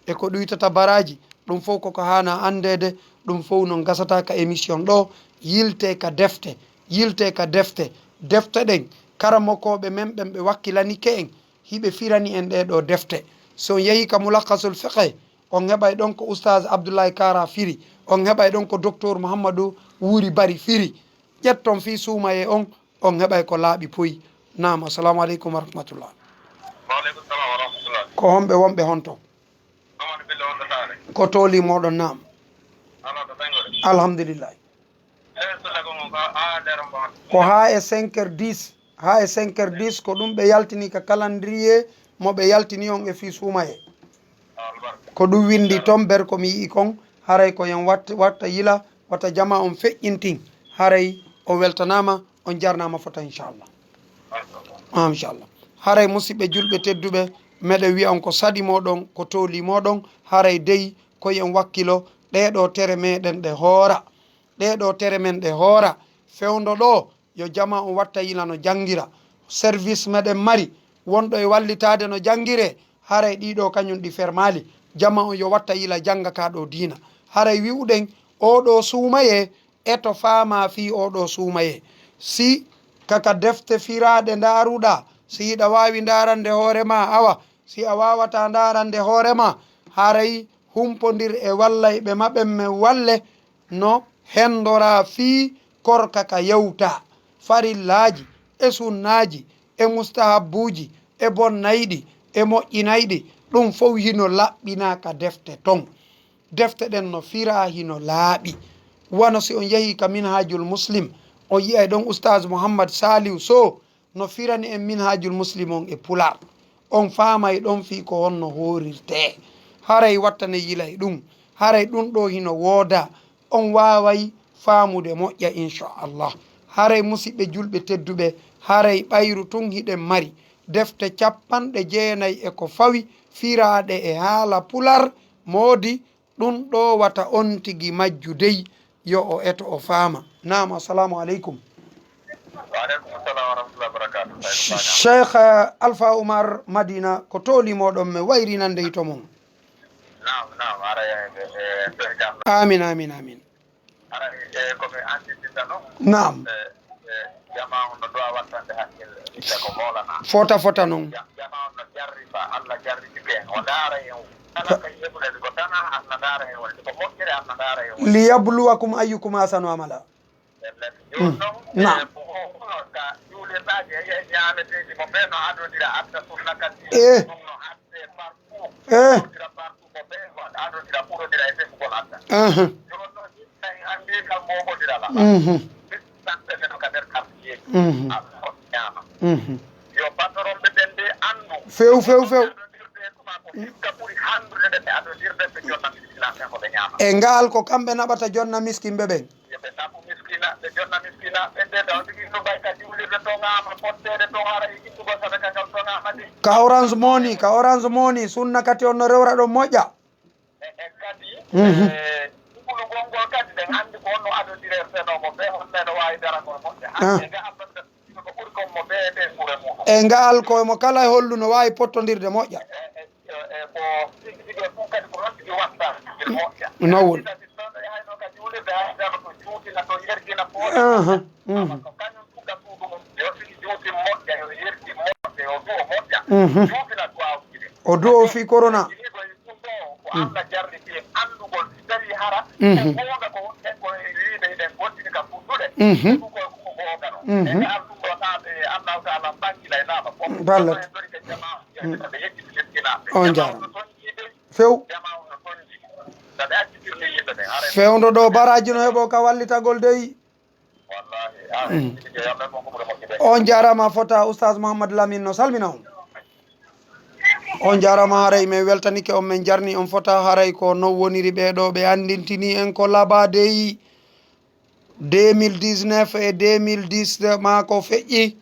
E ko ɗuytata baraaji, ɗum fof koko haana anndeede, ɗum fof noon gasata ka émission ɗo, yilte ka defte, yilte ka defte, defte ɗen, karamokooɓe men ɓen ɓe wakkilanike en, hiɓe firani en ɗee ɗoo defte. So on yehii ka Mulakhasul Fiqh, on heɓay ɗon ko Oustaz Abdoulaye Kara firi, on heɓay ɗon ko Docteur Mouhamadou Wuri Bari firi. Ƴetton fii suumayee on, on heɓay ko laaɓi puy. Naam, assalamu aleykum wa rahmatullah. Wa aleykum salam wa rahmatullah. Ko homɓe wonɓe honto? Amadou Bello wonɗo Saare. Ko tooli moɗon, naam. Alaa to ɓeynguure. Alhamdulillahi. Eh, sulla ko mo ka, a, nder mbo. Ko haa e cinq heures dix, haa e cinq heures dix, ko ɗum ɓe yaltini ka calendrier mo ɓe yaltini on e fii suumayee. Albarka. Ko ɗum winndi ton ber ko mi yi'i kon, haray ko yen watta, watta yila, wata jama on feƴƴintin, haray o weltanaama, on jarnaama fota, inchallah. Ah, inchallah. Haray musidɓe julɓe tedduɓe, meɗen wi'a on ko saɗi moɗon, ko tooli moɗon, haray dey ko yen wakkilo, ɗee ɗoo tere meɗen ɗe hoora, ɗee ɗoo tere men ɗe hoora, fewndo ɗo, yo jama on watta yila no janngira. Service meɗen mari, wonɗo e wallitaade no janngiree, haray ɗii ɗoo kañum ɗi fermaali. Jama on yo watta yila jannga ka ɗoo diina. Haray wi'uɗen, oo ɗoo suumayee, e to faamaa fii oo ɗoo suumayee. Si kaka defte firaaɗe ndaaruɗaa, si hiɗa waawi ndaarande hoore maa, awa, si a waawataa ndaarande hoore maa, haray humpondir e wallayɓe ma ɓen men walle no henndoraa fii korka ka yewtaa, farillaaji e sunnaaji e mustahabbuuji e bonnayɗi e moƴƴinayɗi, ɗum fow hino laɓɓinaa ka defte ton. Defte ɗen no firaa hino laaɓi. Wano si on yehii ka Minhajul Muslim, on yi'ay ɗon Oustaz Mouhammad Saliou Sow, no firani en Minhajul Muslim on e Pular. On faamay ɗon fii ko honno hoorirtee. Haray wattane yilay ɗum. Haray ɗum ɗoo hino wooda. On waaway faamude moƴƴa, inchallah. Haray musiɓɓe julɓe tedduɓe, haray ɓayru tun hiɗen mari defte capanɗe jeenay e ko fawi firaaɗe e haala Pular, moodi ɗum ɗoo wata on tigi majju dey, yo o eto o faama. Naam, assalamu aleykum. Wa aleykum salam wa rahmatullahi wa barakatuh. Cheikh, eh, Alpha Oumar Madina, ko tooli moɗon men wayri nande hito mon. Naam, naam, ara e, e, e, e, jam. Amin, amin, amin. Ara e, e, ko mi annditita non. Naam. E, e, jama on no duwa wattande hakkille, ɓe ko moolana. Fota, fota non. Ja-, jama on no jarriba, Allah jarribi ɓe. O ndaara en. Kala ko yeɓuɗen ko tana, Allah ndaara en woni. Ko moƴƴere, Allah ndaara en woni. Liyabluwakum ayyukum ahsanu amala. Jooni noon, naam, e, ko, ko, ka juulirɗaaji e, e ñaameteeji mo ɓe no adodira adda sunna kadi. Eh. Ɗum no adde partout. Eh. Adodira partout mo ɓe, adodira ɓurodira e defugol adda. Aha. Jooni noon, yimɓe en anndi kam moɓodira la. Mhm. Bistan ɓe men ka nder quartier. Mhm. Adda on ñaama. Mhm. Yo patron ɓe ɓen de anndu. Few, few, few. Adodirde ko ma ko hikka ɓuri handude nde ɓe adodirde ɓe jonna miskinaaɓe ko ɓe ñaama. E ngaal ko kamɓe naɓata jonna miskinɓe ɓen. Yo ɓe naɓu miskinaaɓe, jonna miskinaaɓe ɓe, taw tigi no mbay ka juulirde toŋaama, fotteede toŋ hara e ittugol sadaka ngal toŋaama de. Ka Orange Money, ka Orange Money, sunna kati on no rewra ɗon moƴƴa. E, e kadi, mhm, e, ɗuɓɓulugol ngol kadi, ɗen anndi ko honno adodiree fenoomo ɓe, honno ɓe no waawi daragol moƴƴa. Ah. Hannde ga Allah ko ɓuri kon mo ɓe ɓe ɓure mum. E ngaal ko mo kala e hollu no waawi pottondirde moƴƴa. E, e, e, e ko tigi tigi o ɗum kadi ko noon tigi watta moƴƴa. No woni. Tigi tigi ɗon ɗo yahayno ka juulirde hay dara to juutina to yerjina ko. Aha, mhm. Ama ko kañum ɗum ka suudu mum. Yo tigi juuti moƴƴa, yo yerji moƴƴa, yo duwo moƴƴa. Mhm. Juutina duwaawu tigi. O duwo fii corona. Tigi ko ɗum ɗo ko, mm, Allah jarri fii anndugol si tawi hara. Mhm. Ko goonga ko wonɓe ko e wiide hiɗen gontini ka fuɗɗude. Mhm. Ɗum ko, ko goonga non. Mhm. E ka alɗum ɗo taaɓe Allahu Taala mbangilay naama fof. Ballat. Kono en dori ke jamaa, mm, ɓe yejjiti miskinaaɓe. On jaaraama. Jamaa no tonji dey. Few. Jamaa no tonji. Saɗa accitirni yimɓe ɓe, haray. Fewndo ɗo baraaji no heɓo ka wallitagol dey. Wallaahi, ah, mm, tigi yo Allah e mon ko ɓuri moƴƴude. On jaaraama fota, Oustaz Mouhamadou Lamine no salmina on. On jaaraama, haray min weltanike on, min jarni on fota, haray ko non woniri ɓee ɗoo ɓe anndintini en ko labaa dey deux mille dix-neuf e deux mille dix maa ko feƴƴi,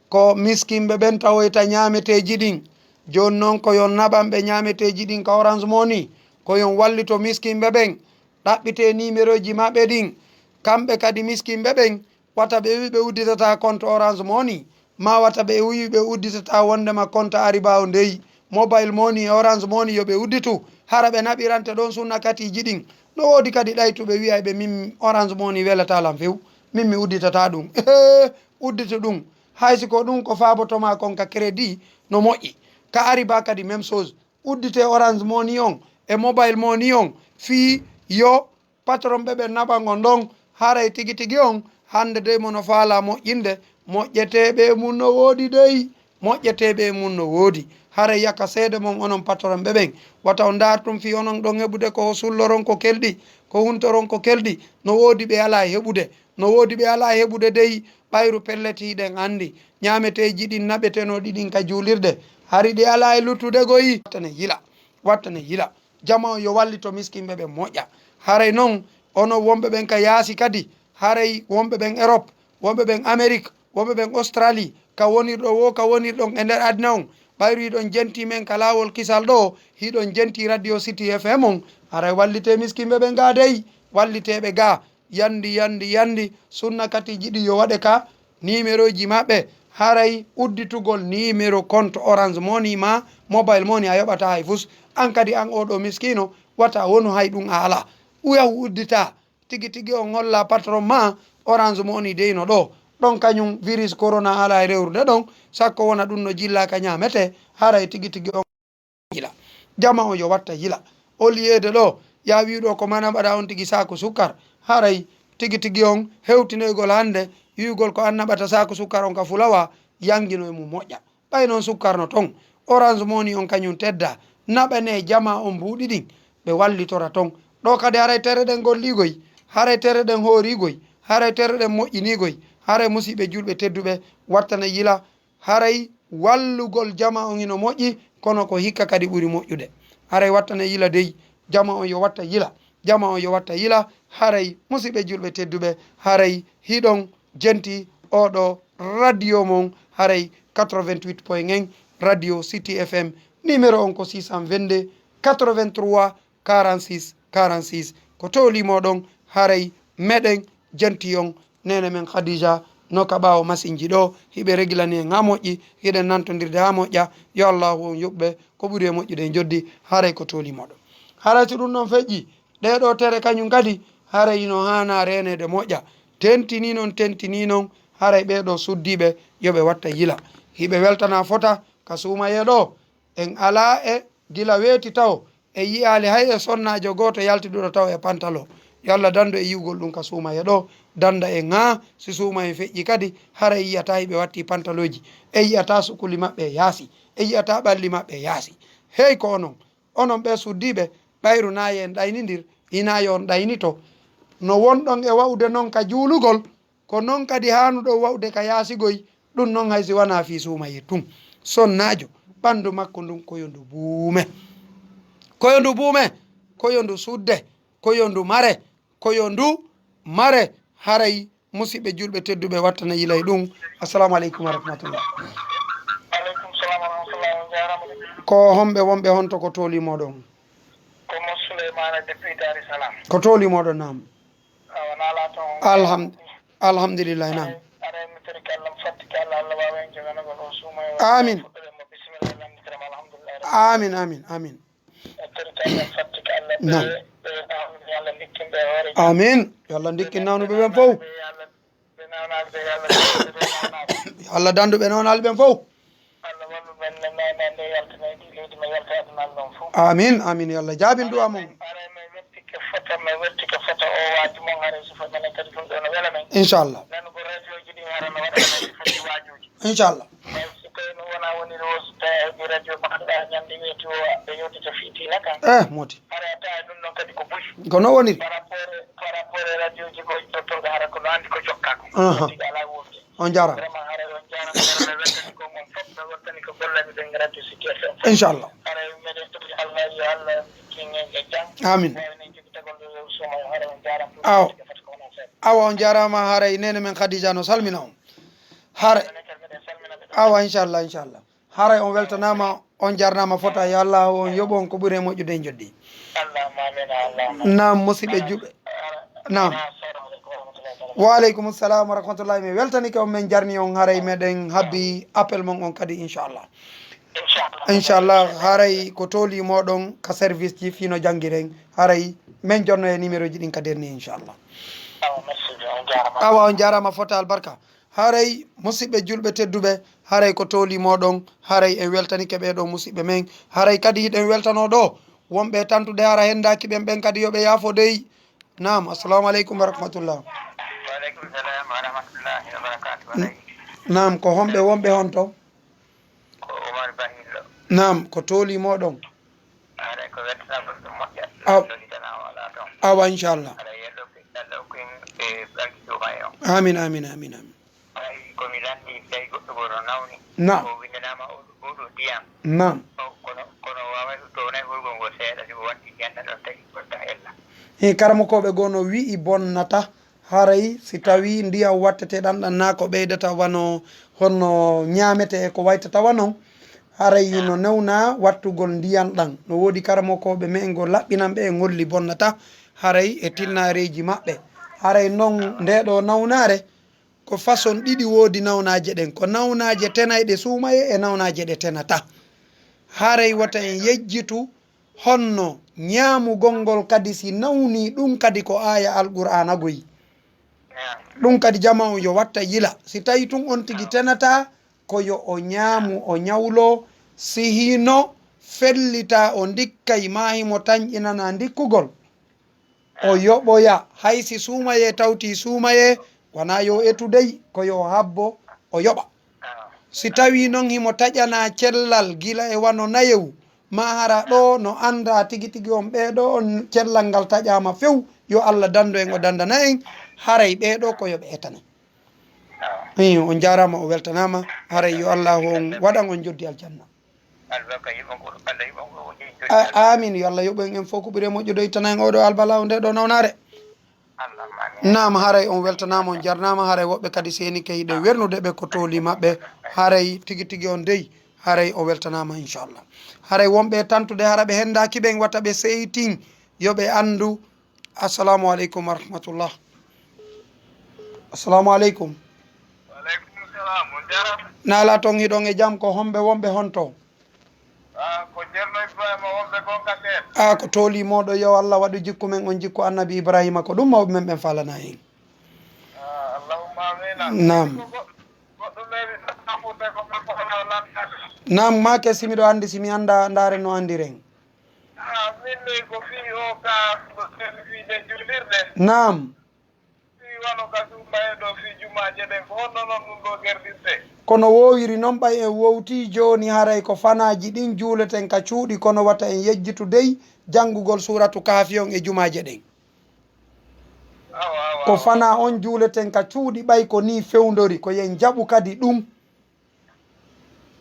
ko miskinɓe ɓen tawoyta ñaameteeji ɗin. Jooni non ko yo naɓan ɓe ñaameteeji ɗin ka Orange Money, ko yo wallito miskinɓe ɓen, ɗaɓɓitee nimerooji maɓɓe ɗin. Kamɓe kadi miskinɓe ɓen, wata ɓe wi ɓe udditata compte Orange Money, maa wata ɓe wi ɓe udditata wondema compte Ariba o dey, Mobile Money e Orange Money yo ɓe udditu, hara ɓe naɓirante ɗon sunna katiiji ɗin. No woodi kadi ɗaytuɓe wi'ayɓe min Orange Money welataa lan few, min mi udditataa ɗum. Ehee, udditu ɗum. Hay si ko ɗum ko faabotomaa kon ka crédit no moƴƴi. Ka Ariba kadi même chose. Udditee Orange Money on e Mobile Money on fii yo patron ɓe ɓe naɓa ngo ndon, haray tigi tigi on, hannde dey mo no faalaa moƴƴinde, moƴƴeteeɓe e mum no woodi dey, moƴƴeteeɓe e mum no woodi. Haray yaka seede mon onon patron ɓe ɓen, wata on ndaar ɗum fii onon ɗon heɓude ko sulloron ko kelɗi, ko huntoron ko kelɗi, no woodi ɓe alaa e heɓude, no woodi ɓe alaa e heɓude dey, ɓayru pellet hiɗen anndi, ñaameteeji ɗin naɓetenooɗi ɗin ka juulirde, hari ɗi alaa e luttude goyi. Wattane yila, wattane yila. Jama on yo wallito miskinɓe ɓen moƴƴa. Haray non, onon wonɓe ɓen ka yaasi kadi, haray wonɓe ɓen Europe, wonɓe ɓen Amérique, wonɓe ɓen Australie, ka wonirɗo wo, ka wonirɗon e nder aduna on, ɓayru hiɗon jenti men ka laawol kisal ɗo, hiɗon jenti Radio City F M on, haray wallitee miskinɓe ɓen gaa dey, wallitee ɓe gaa. Yandi, yandi, yandi, sunna katiiji ɗi yo waɗe ka nimerooji maɓɓe, haray udditugol nimero compte Orange Money maa Mobile Money a yoɓataa hay fus. An kadi an oo ɗoo miskiino, wata wonu hay ɗum a alaa. U yahu udditaa, tigi tigi on holla patron maa Orange Money dey no ɗoo. Ɗon kañum virus corona alaa e rewrude ɗon, sakko wona ɗum no jillaa ka ñaametee, haray tigi tigi on yila. Jama on yo watta yila. Au lieu de ɗo, ya wi'u ɗo ko mana mbaɗa on tigi saaku sukkar. Haray tigi tigi on hewtinoygol hannde, wi'ugol ko an naɓata saaku sukkar on ka fulawa, yangino e mum moƴƴa. Ɓay noon sukkar no ton. Orange Money on kañum tedda. Naɓane jama on mbuuɗi ɗin. Ɓe wallitora ton. Ɗo kadi haray tere ɗen golliigoy. Haray tere ɗen hooriigoy. Haray tere ɗen moƴƴiniigoy. Haray musiɓɓe julɓe tedduɓe wattana yila. haray wallugol jama on hino moƴƴi, kono ko hikka kadi ɓuri moƴƴude. Haray wattane yila dey, jama on yo watta yila, jama on yo watta yila. Haray musiɓɓe julɓe tedduɓe, haray hiɗon jenti oɗo radio mon, haray quatre-vingt-huit point un radio City F M, numéro on ko six cent vingt-deux, quatre-vingt-trois, quarante-six, quarante-six. Ko tolimo ɗon, haray meɗen jenti on. Nene men Khadija no ka ɓaawo masinji ɗo, hiɓe regilani en ha moƴƴi, hiɗen nantondirde ha moƴƴa. Yo Allahu on yoɓɓe ko ɓuri e moƴƴude e joddi, haray ko tolimo ɗon. Haray so ɗum ɗon feƴƴi, ɗee ɗoo tere kañum kadi, haray no haana reeneede moƴƴa. Tentini non, tentini non, haray ɓee ɗoo suddiiɓe yo ɓe watta yila. Hiɓe weltana fota ka suumayee ɗoo, en alaa e gila weeti taw e yiyaali hay e sonnaajo gooto yaltiduɗo taw e pantalo. Yo Allah dandu e yi'ugol ɗum ka suumayee ɗoo, danda en haa si suumayee feƴƴi kadi, haray yi'ataa hiɓe watti pantalooji, e yi'ataa sukuli maɓɓe e yaasi, e yi'ataa ɓalli maɓɓe e yaasi. Hey ko onon, onon ɓee suddiiɓe, ɓayru naa yo en ɗaynindir, hinaa yo on ɗaynito. No wonɗon e wa'ude non ka juulugol, ko non kadi haanuɗon wa'ude ka yaasi goy, ɗum non hay si wanaa fii suumayee tun. Sonnaajo, ɓandu makko ndun ko yo ndu buume. Ko yo ndu buume, ko yo ndu sudde, ko yo ndu mare, ko yo ndu mare. Haray musiɓɓe julɓe tedduɓe wattana yilay ɗum. Assalamu aleykum wa rahmatullah. Aleykum salam wa rahmatullah. On jaaraama. Ko homɓe wonɓe honto ko tolimo ɗon? Ko Mo Souleymane depuis Dar es Salaam. Ko tolimo ɗon, naam. Awa, naalaa toon. Alham-, alhamdulillahi, naam. Aray, aray, mi torike Allah, mi fattike Allah, Allah waawa en joganagol o suumayee. Amin. Fuɗɗude mo, bisimilla, nannditirama, alhamdulillahi. Amin, amin, amin. E torike Allah, mi fattike Allah, ɓe, naam, ɓe naawnuɓe, yo Allah ndikkin ɓe hoore. Amin. Yo Allah ndikkin naawnuɓe ɓen fow. Ɓe naawnaali ɓe, yo Allah dandu ɓe naawnaali. Yo Allah dandu ɓe naawnaali ɓen fow. Allah wallu men, men, men, men nde yaltina e ɗi leydi, men yalta aduna Allah on fof. Amin, amin. Yo Allah jaabin du'a mon. Haray men wettike fota, men wettike fota o waaju mon, haray sifo menen kadi ɗum ɗo no wela men. Inchallah. Nanugol radioji ɗin hara no waɗa men foti waajuuji. Inchallah. Hay si tawi no wona woniri o, so tawi a heɓi radio mo annduɗaa ñande weeti o, ɓe yewtata fii diina kan. Eh, moti. Haray a tawa ɗum ɗon kadi ko buy. Ko no woniri. Par rapport, par rapport e radioji goo, ɗo toon hara ko no anndi ko jokkaa ko. Aha. Tigi alaa wonde. On jaaraama. Vraiment, haray on jaaraama, haray mi weltani ko mon fof, mi weltani ko gollaaɓe ɓen radio City F M. Inchallah. Haray meɗen toɓi Allah, yo Allah kin en e jam. Amin. Waawi nen jogitagol ɗo suuma, haray on jaaraama. Awa. Awa, on jaaraama, haray nene men Khadija no salmina on. Haray. Awa, inchallah, inchallah. Haray on weltanaama, on jarnaama fota. Yo Allah on yoɓu on ko ɓuri e moƴƴude e joddi. Allahumma amin, Allahumma amin. Naam, musiɓɓe julɓe. Naam. Assalamu aleykum wa rahmatullahi wa barakatuh. Wa aleykum salam wa rahmatullahi. Mi weltanike on, men jarni on, haray meɗen habbi appel mon on kadi, inchallah. Inchallah. Inchallah, haray ko tolimo ɗon ka service ji fii no janngiren, haray men jonno e numéro ji ɗin ka dernier, inchallah. Awa, merci bien, on jaaraama. Awa, on jaaraama fota, albarka. Haray, musiɓɓe julɓe tedduɓe, haray ko tolimo ɗon, haray en weltanike ɓee ɗoo musiɓɓe men, haray kadi hiɗen weltanoo ɗoo wonɓe e tantude hara henndaaki ɓen, ɓen kadi yo ɓe yaafo dey. Naam, assalamu aleykum wa rahmatullah. Wa aleykum salam wa rahmatullahi wa barakatuh. N-, naam, ko homɓe wonɓe honto? Ko Umar Bahillo. Naam, ko tolimo ɗon. Haray ko weltanagol ɗum moƴƴa. Aw-, nodditanaa o alaa toon. Awa, inchallah. Haray yo Allah okku, Allah okku en, e, ɓalli suumayee on. Amin, amin, amin, amin. Haray ko mi lanndii, tawi goɗɗo gooto nawni. Naam. O winndanaama o, o ɗo ndiyam. Naam. O, kono, kono o waaway, o townay hurgol ngol seeɗa, si o watti ndiyam ɗam ɗon, tawi bonnata ella. Hii, karamokooɓe goo no wi'i bonnata. Haray si tawii ndiyam watteteeɗam ɗam naa ko ɓeydata wano honno ñaametee e ko waytata wa non, haray no newnaa wattugol ndiyam ɗam. No woodi karamokooɓe me'en goo laɓɓinanɓe e ngolli bonnata, haray e tinnaareeji maɓɓe. Haray non ndee ɗoo nawnaare, ko façon ɗiɗi woodi nawnaaje ɗen. Ko nawnaaje tenayɗe suumayee e nawnaaje ɗe tenataa. Haray wota en yejjitu honno ñaamugol ngol kadi si nawnii, ɗum kadi ko aaya Alqur'aana goy. Ɗum kadi jama on yo watta yila. Si tawii tun on tigi tenataa, ko yo o ñaamu, o ñawloo. Si hino fellitaa o ndikkay, maa himo tanƴinanaa ndikkugol, o yoɓoya. Hay si suumayee tawtii suumayee, wanaa yo o etu dey, ko yo o habbo, o yoɓa. Si tawii non himo taƴanaa cellal gila e wano nayewu, maa hara ɗoo no anndaa tigi tigi on ɓee ɗoo on cellal ngal taƴaama few, yo Allah dandu en, o dandana en, haray ɓee ɗoo ko yo ɓe etane. Eyi, on njaaraama, o weltanaama. Haray yo Allahu on waɗan on joddi aljanna. Albarka yiɓo ngo, Allah yiɓo ngo, o jeyi joddi A- aljanna. Amin. Yo Allah yoɓo en en fof ko ɓuri e moƴƴude, ittana en oɗo albalaw nde ɗo nawnaare. Allahumma amin. Naam, haray on weltanaama, on jarnaama, haray woɓɓe kadi seeni kay hiɗen wernude ɓe ko tooli maɓɓe, haray tigi tigi on dey, haray o weltanaama inchallah. Haray wonɓe e tantude hara ɓe henndaaki ɓen wata ɓe seytin, yo ɓe anndu. Assalamu aleykum wa rahmatullah. Assalamu aleykum. Wa aleykum salam, on jarama. Naala toon hiɗon e jam, ko homɓe wonɓe honto? Ah, ko Ceerno Ibrahima wonɓe Gonka Seer. Ah, ko tooli mooɗo, yo Allah waɗu jikku men on jikku Annabi Ibrahima, ko ɗum mawɓe men ɓen faalana en. Ah, Allahumma amina. Naam. Ko go-, goɗɗo meeɗi nafude ko makko wona o lantaade. Naam, maake si miɗo anndi, si mi annda, ndaaren no anndiren. Ah, min ni ko fii o ka, ko fii ɗe juulirɗe. Naam. Fii wano ka suuɓa e ɗo fii jumaaje ɗen, ko honno non ɗum ɗo gerdirte? Kono woowiri non, ɓay en wowtii jooni, haray ko fanaaji ɗin juuleten ka cuuɗi, kono wata en yejjitu dey janngugol Suuratu Kahfi on e jumaaje ɗen. Awa, awa, Ko awa. fanaa on juuleten ka cuuɗi, ɓay ko nii fewndori, ko yen jaɓu kadi ɗum.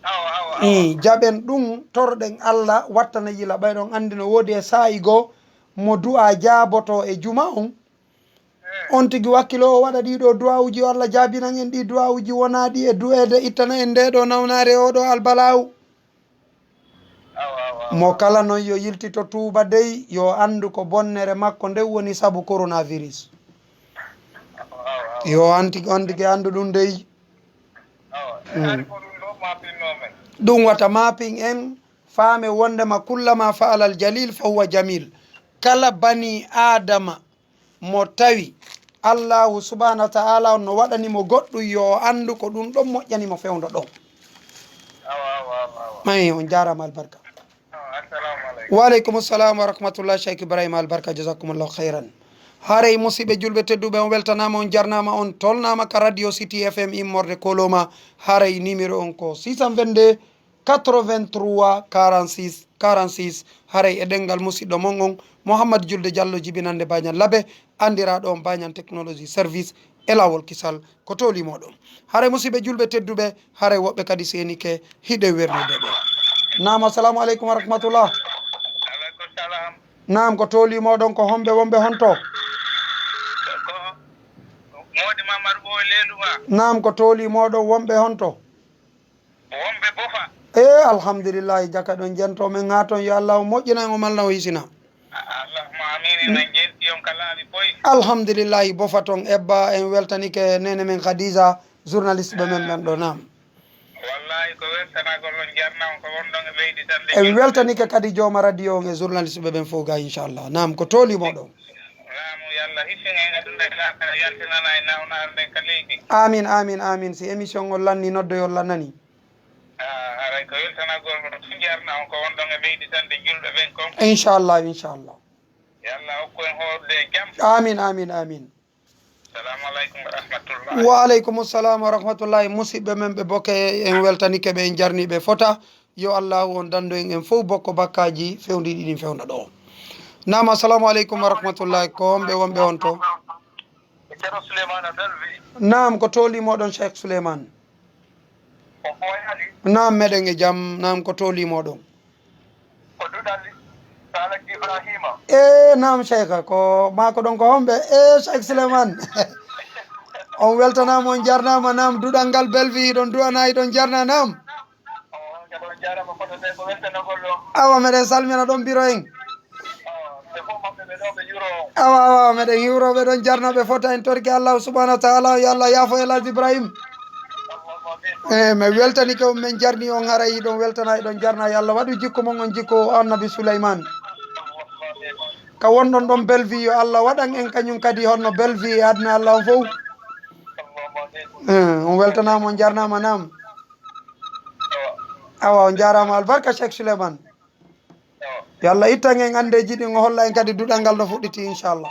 Awa, awa, awa. Ii, jaɓen ɗum, toroɗen Allah wattana yila. Ɓay ɗon anndi no woodi e saa'i goo mo du'a jaaboto e juma on. Eh. On tigi wakkilo o waɗa ɗii ɗoo du'aawuji, yo Allah jaabinan en ɗii du'aawuji wonaaɗi e du'eede ittana en ndee ɗoo nawnaare, oo ɗoo albalaawu. Awa, awa, awa. Mo kala non yo yiltito tuuba dey, yo anndu ko bonnere makko nden woni sabu coronavirus. Awa, awa, awa. Yo anndi, anndi ke anndu ɗum dey. Awa, Mm. ari ko ɗum ɗo mappinno men. Ɗum wata mappin en, faame wondema kullama fa'alal jalil fa huwa jamil. Kala bani Adama mo tawi Allahu subhanahu wa ta'ala on no waɗani mo goɗɗum, yo o anndu ko ɗum ɗon moƴƴani mo fewndo ɗon. Awa, awa, awa, awa. Mahi, on jaarama albarka. Awa, assalamu aleykum. Wa aleykum salam wa rahmatullah, Cheikh Ibrahima Albarka, jazakumullahu khairan. Haray musidɓe julɓe tedduɓe, on weltanaama, on jarnaama, on tolnaama ka Radio City F M immorde Koloma. Haray numéro on ko six cent vingt-deux, quatre-vingt-trois, quarante-six, quarante-six. Haray e ɗenngal musidɗo mon on, Mouhammad Julde Diallo, jibinande Bañan Labe, anndiraaɗo on Bañan Technologie Service e laawol kisal, ko tooli mooɗon. Haray musidɓe julɓe tedduɓe, haray woɓɓe kadi seenike hiɗe wernude ɓe. Naam, assalamu aleykum wa rahmatullah. Aleykum salam. Naam, ko tooli mooɗon, ko homɓe wonɓe honto? Ko Moodi Mamadou Ɓooy Leeluma. Naam, ko tooli mooɗon, wonɓe honto? Wonɓe Bofa. E, alhamdulillahi, jaka ɗon jento men haa ton, yo Allah o moƴƴina en, o malna o hisina. A-, Allahumma amin, en jenti on ka laabi boy. Alhamdulillahi, Bofa ton ebba, en weltanike nene men Khadija, journaliste ɓe men ɓen ɗo, naam. Wallahi, ko weltanagol on, jarna on, ko wonɗon e ɓeyditande. En weltanike kadi jooma radio on e journaliste ɓe ɓen fof ga, inchallah. Naam, ko tooli moɗon. Laamu, yo Allah hisin en aduna e laakara, yaltinana en nawnaare nden ka leydi. Amin, amin, amin. Si émission on lanni, noddoyol lannani. Ah, haray ko weltanagol mo, tun jarna on ko wonɗon e ɓeyditande julɓe ɓen kon. Inchallah, inchallah. Yo Allah hokku en hoɗude e jam. Amin, amin, amin. Salamu aleykum wa rahmatullah. Wa aleykum salam wa rahmatullahi. Musidɓe men ɓe Boke, en weltanike ɓe, en jarni ɓe fota. Yo Allahu on dandu en, en fof bokko bakkaaji fewndiiɗi ɗin fewndo ɗo. Naam, assalamu aleykum wa rahmatullahi. Ko homɓe wonɓe on to? Ceerno Souleymane Belvi. Naam, ko tooli moɗon, Cheikh Souleymane? Ko Boyali. Naam, meɗen e jam. Naam, ko tooli moɗon? Ko Duɗal Salak Ibrahima. E, naam, Cheikh, ko maa ko ɗon ko homɓe? E, Cheikh Souleymane. On weltanaama, on jarnaama, naam, duɗal ngal Belvi, hiɗon du'ana, hiɗon jarna, naam. O, on kadi on jarama, kono ɓe ko weltanagol ɗo. Awa, meɗen salmina ɗon biro en. O, ɓe fof maɓɓe ɓe ɗo, ɓe juuro on. Awa, awa, meɗen hiwro ɓe ɗon jarna ɓe fota, en torki Allahu subhanahu wa ta'ala, yo Allah yaafo El Hadj Ibrahim. Allahumma amin. E, mi weltanike on, min jarni on, haray hiɗon weltana, hiɗon jarna, yo Allah waɗu jikku mon on jikku Annabi Souleymane. Allahumma amin. Ka wonɗon ɗon Belvi, yo Allah waɗan en kañum kadi honno Belvi e aduna Allah on fof. Allahumma amin. E, on weltanaama, on jarnaama, naam. Awa. Awa, on jaaraama, albarka Cheikh Souleymane. Yo Allah ittan en anndeeji ɗin, o holla en kadi duɗal ngal no fuɗɗiti, inchallah.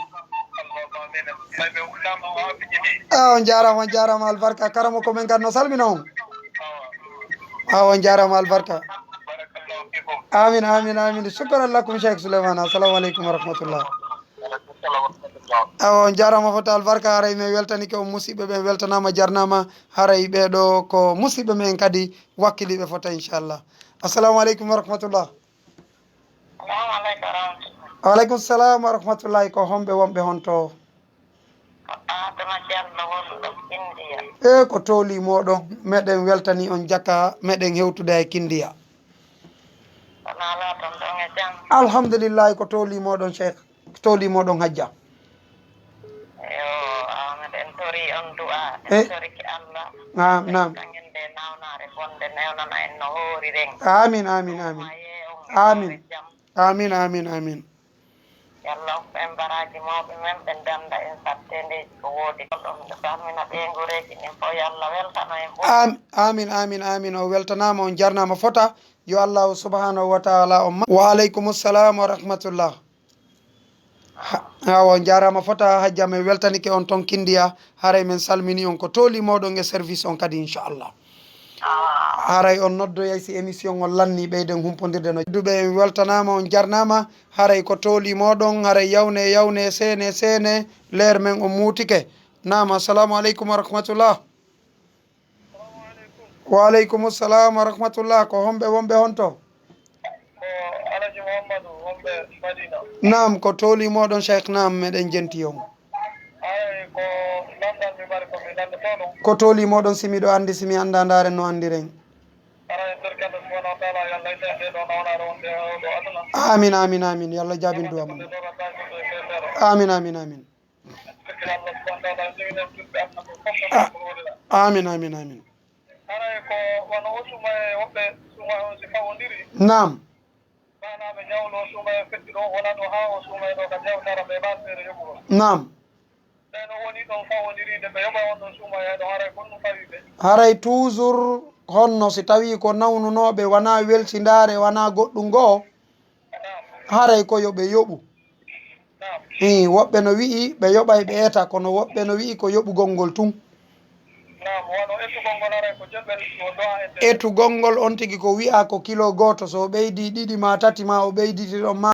A, on jaaraama, on jaaraama, albarka. Karamo ko men kadi no salmina on. A, on jaaraama, albarka. Amin, amin, amin. Shukran lakum, Cheikh Souleymane. Assalamu aleykum wa rahmatullah. Awa, on jaaraama fota albarka, haray min weltanike on musiɓɓe ɓen, weltanaama, jarnaama, haray ɓee ɗoo ko musiɓɓe men kadi wakkiliiɓe fota, inchallah. Assalamu aleykum wa rahmatullah. Salamu aleykum wa rahmatullah. Wa aleykum salam wa rahmatullahi. Ko homɓe wonɓe honto? Ko Adama Diallo wonɗo India. E ko tooli moɗon, meɗen weltani on jaka, meɗen hewtude e Kindiya. Kono alaa ton ɗon e jam. Alhamdulillahi, ko tooli moɗon, Cheikh. Ko tooli moɗon, Hajja. Yo, ah, meɗen tori on du'a. En toriki Allah. Naam, naam. Kangen nde nawnaare bonde newnana en no hooriren. Amin, amin, amin. Amin. Amin, amin, amin. Yalla hokku en baraaji mawɓe men, ɓe danda en sattendeeji ko woodi. Ɗum ɓe salmina ɓe ngureeji ɗin fof, yo Allah weltano en ɓuri. Am-, amin, amin, amin. O weltanaama, on jarnaama fota. Yo Allahu subhanahu wa ta'ala on ma-, wa aleykum salam wa rahmatullah. Ha, awa, on jaaraama fota, Hajja, men weltanike on ton Kindiya. Haray men salmini on ko tooli moɗon e service on kadi, inchallah. Haray on noddoyay si émission on lanni, ɓeyden humpondirde no. Duɓe en weltanaama, on jarnaama. Haray ko tooli moɗon, haray yawne, yawne, seene, seene, leer men on muutike. Naam, assalamu aleykum wa rahmatullah. Wa aleykum salam wa rahmatullah. Ko homɓe wonɓe honto? Ko Alaji Muhammadu wonɓe Madina. Naam, ko tooli moɗon, Cheikh, naam, meɗen jenti on. Ay, ko landal mi mari ko mi lande to ɗum. Ko tooli moɗon, si miɗo andi, si mi anda, ndaren no andiren. Ara en torki Allah subhanahu wa ta'ala, yo Allah itta en ɗe ɗo nawnaare wonde e oɗo aduna. Amin, amin, amin. Yo Allah jaabin du'a mon. Amin, amin, amin. A-, amin, amin, amin. Haray ko wano o suuma e woɓɓe suuma on si fawondiri. Naam. Maanaa ɓe jawlo o suuma e feƴƴi ɗo, wona ɗo haa o suuma e ɗo ka jawtara ɓe ɓaasere yoɓugol. Naam. Ɓe no woni ɗon fawondiriinde ɓe yoɓa on ɗon suuma e ɗon, haray ko ɗum fawi ɓe. Haray toujours honno si tawii ko nawnunooɓe wonaa welsindaare, wonaa goɗɗum goo, haray ko yo ɓe yoɓu. Ii, woɓɓe no wi'i ɓe yoɓay ɓe eta, kono woɓɓe no wi'i ko yoɓugol ngol tun. Etugol ngol on tigi ko wi'a ko kilo gooto, so o ɓeydi ɗiɗi ma tati ma o ɓeyditi ɗon ma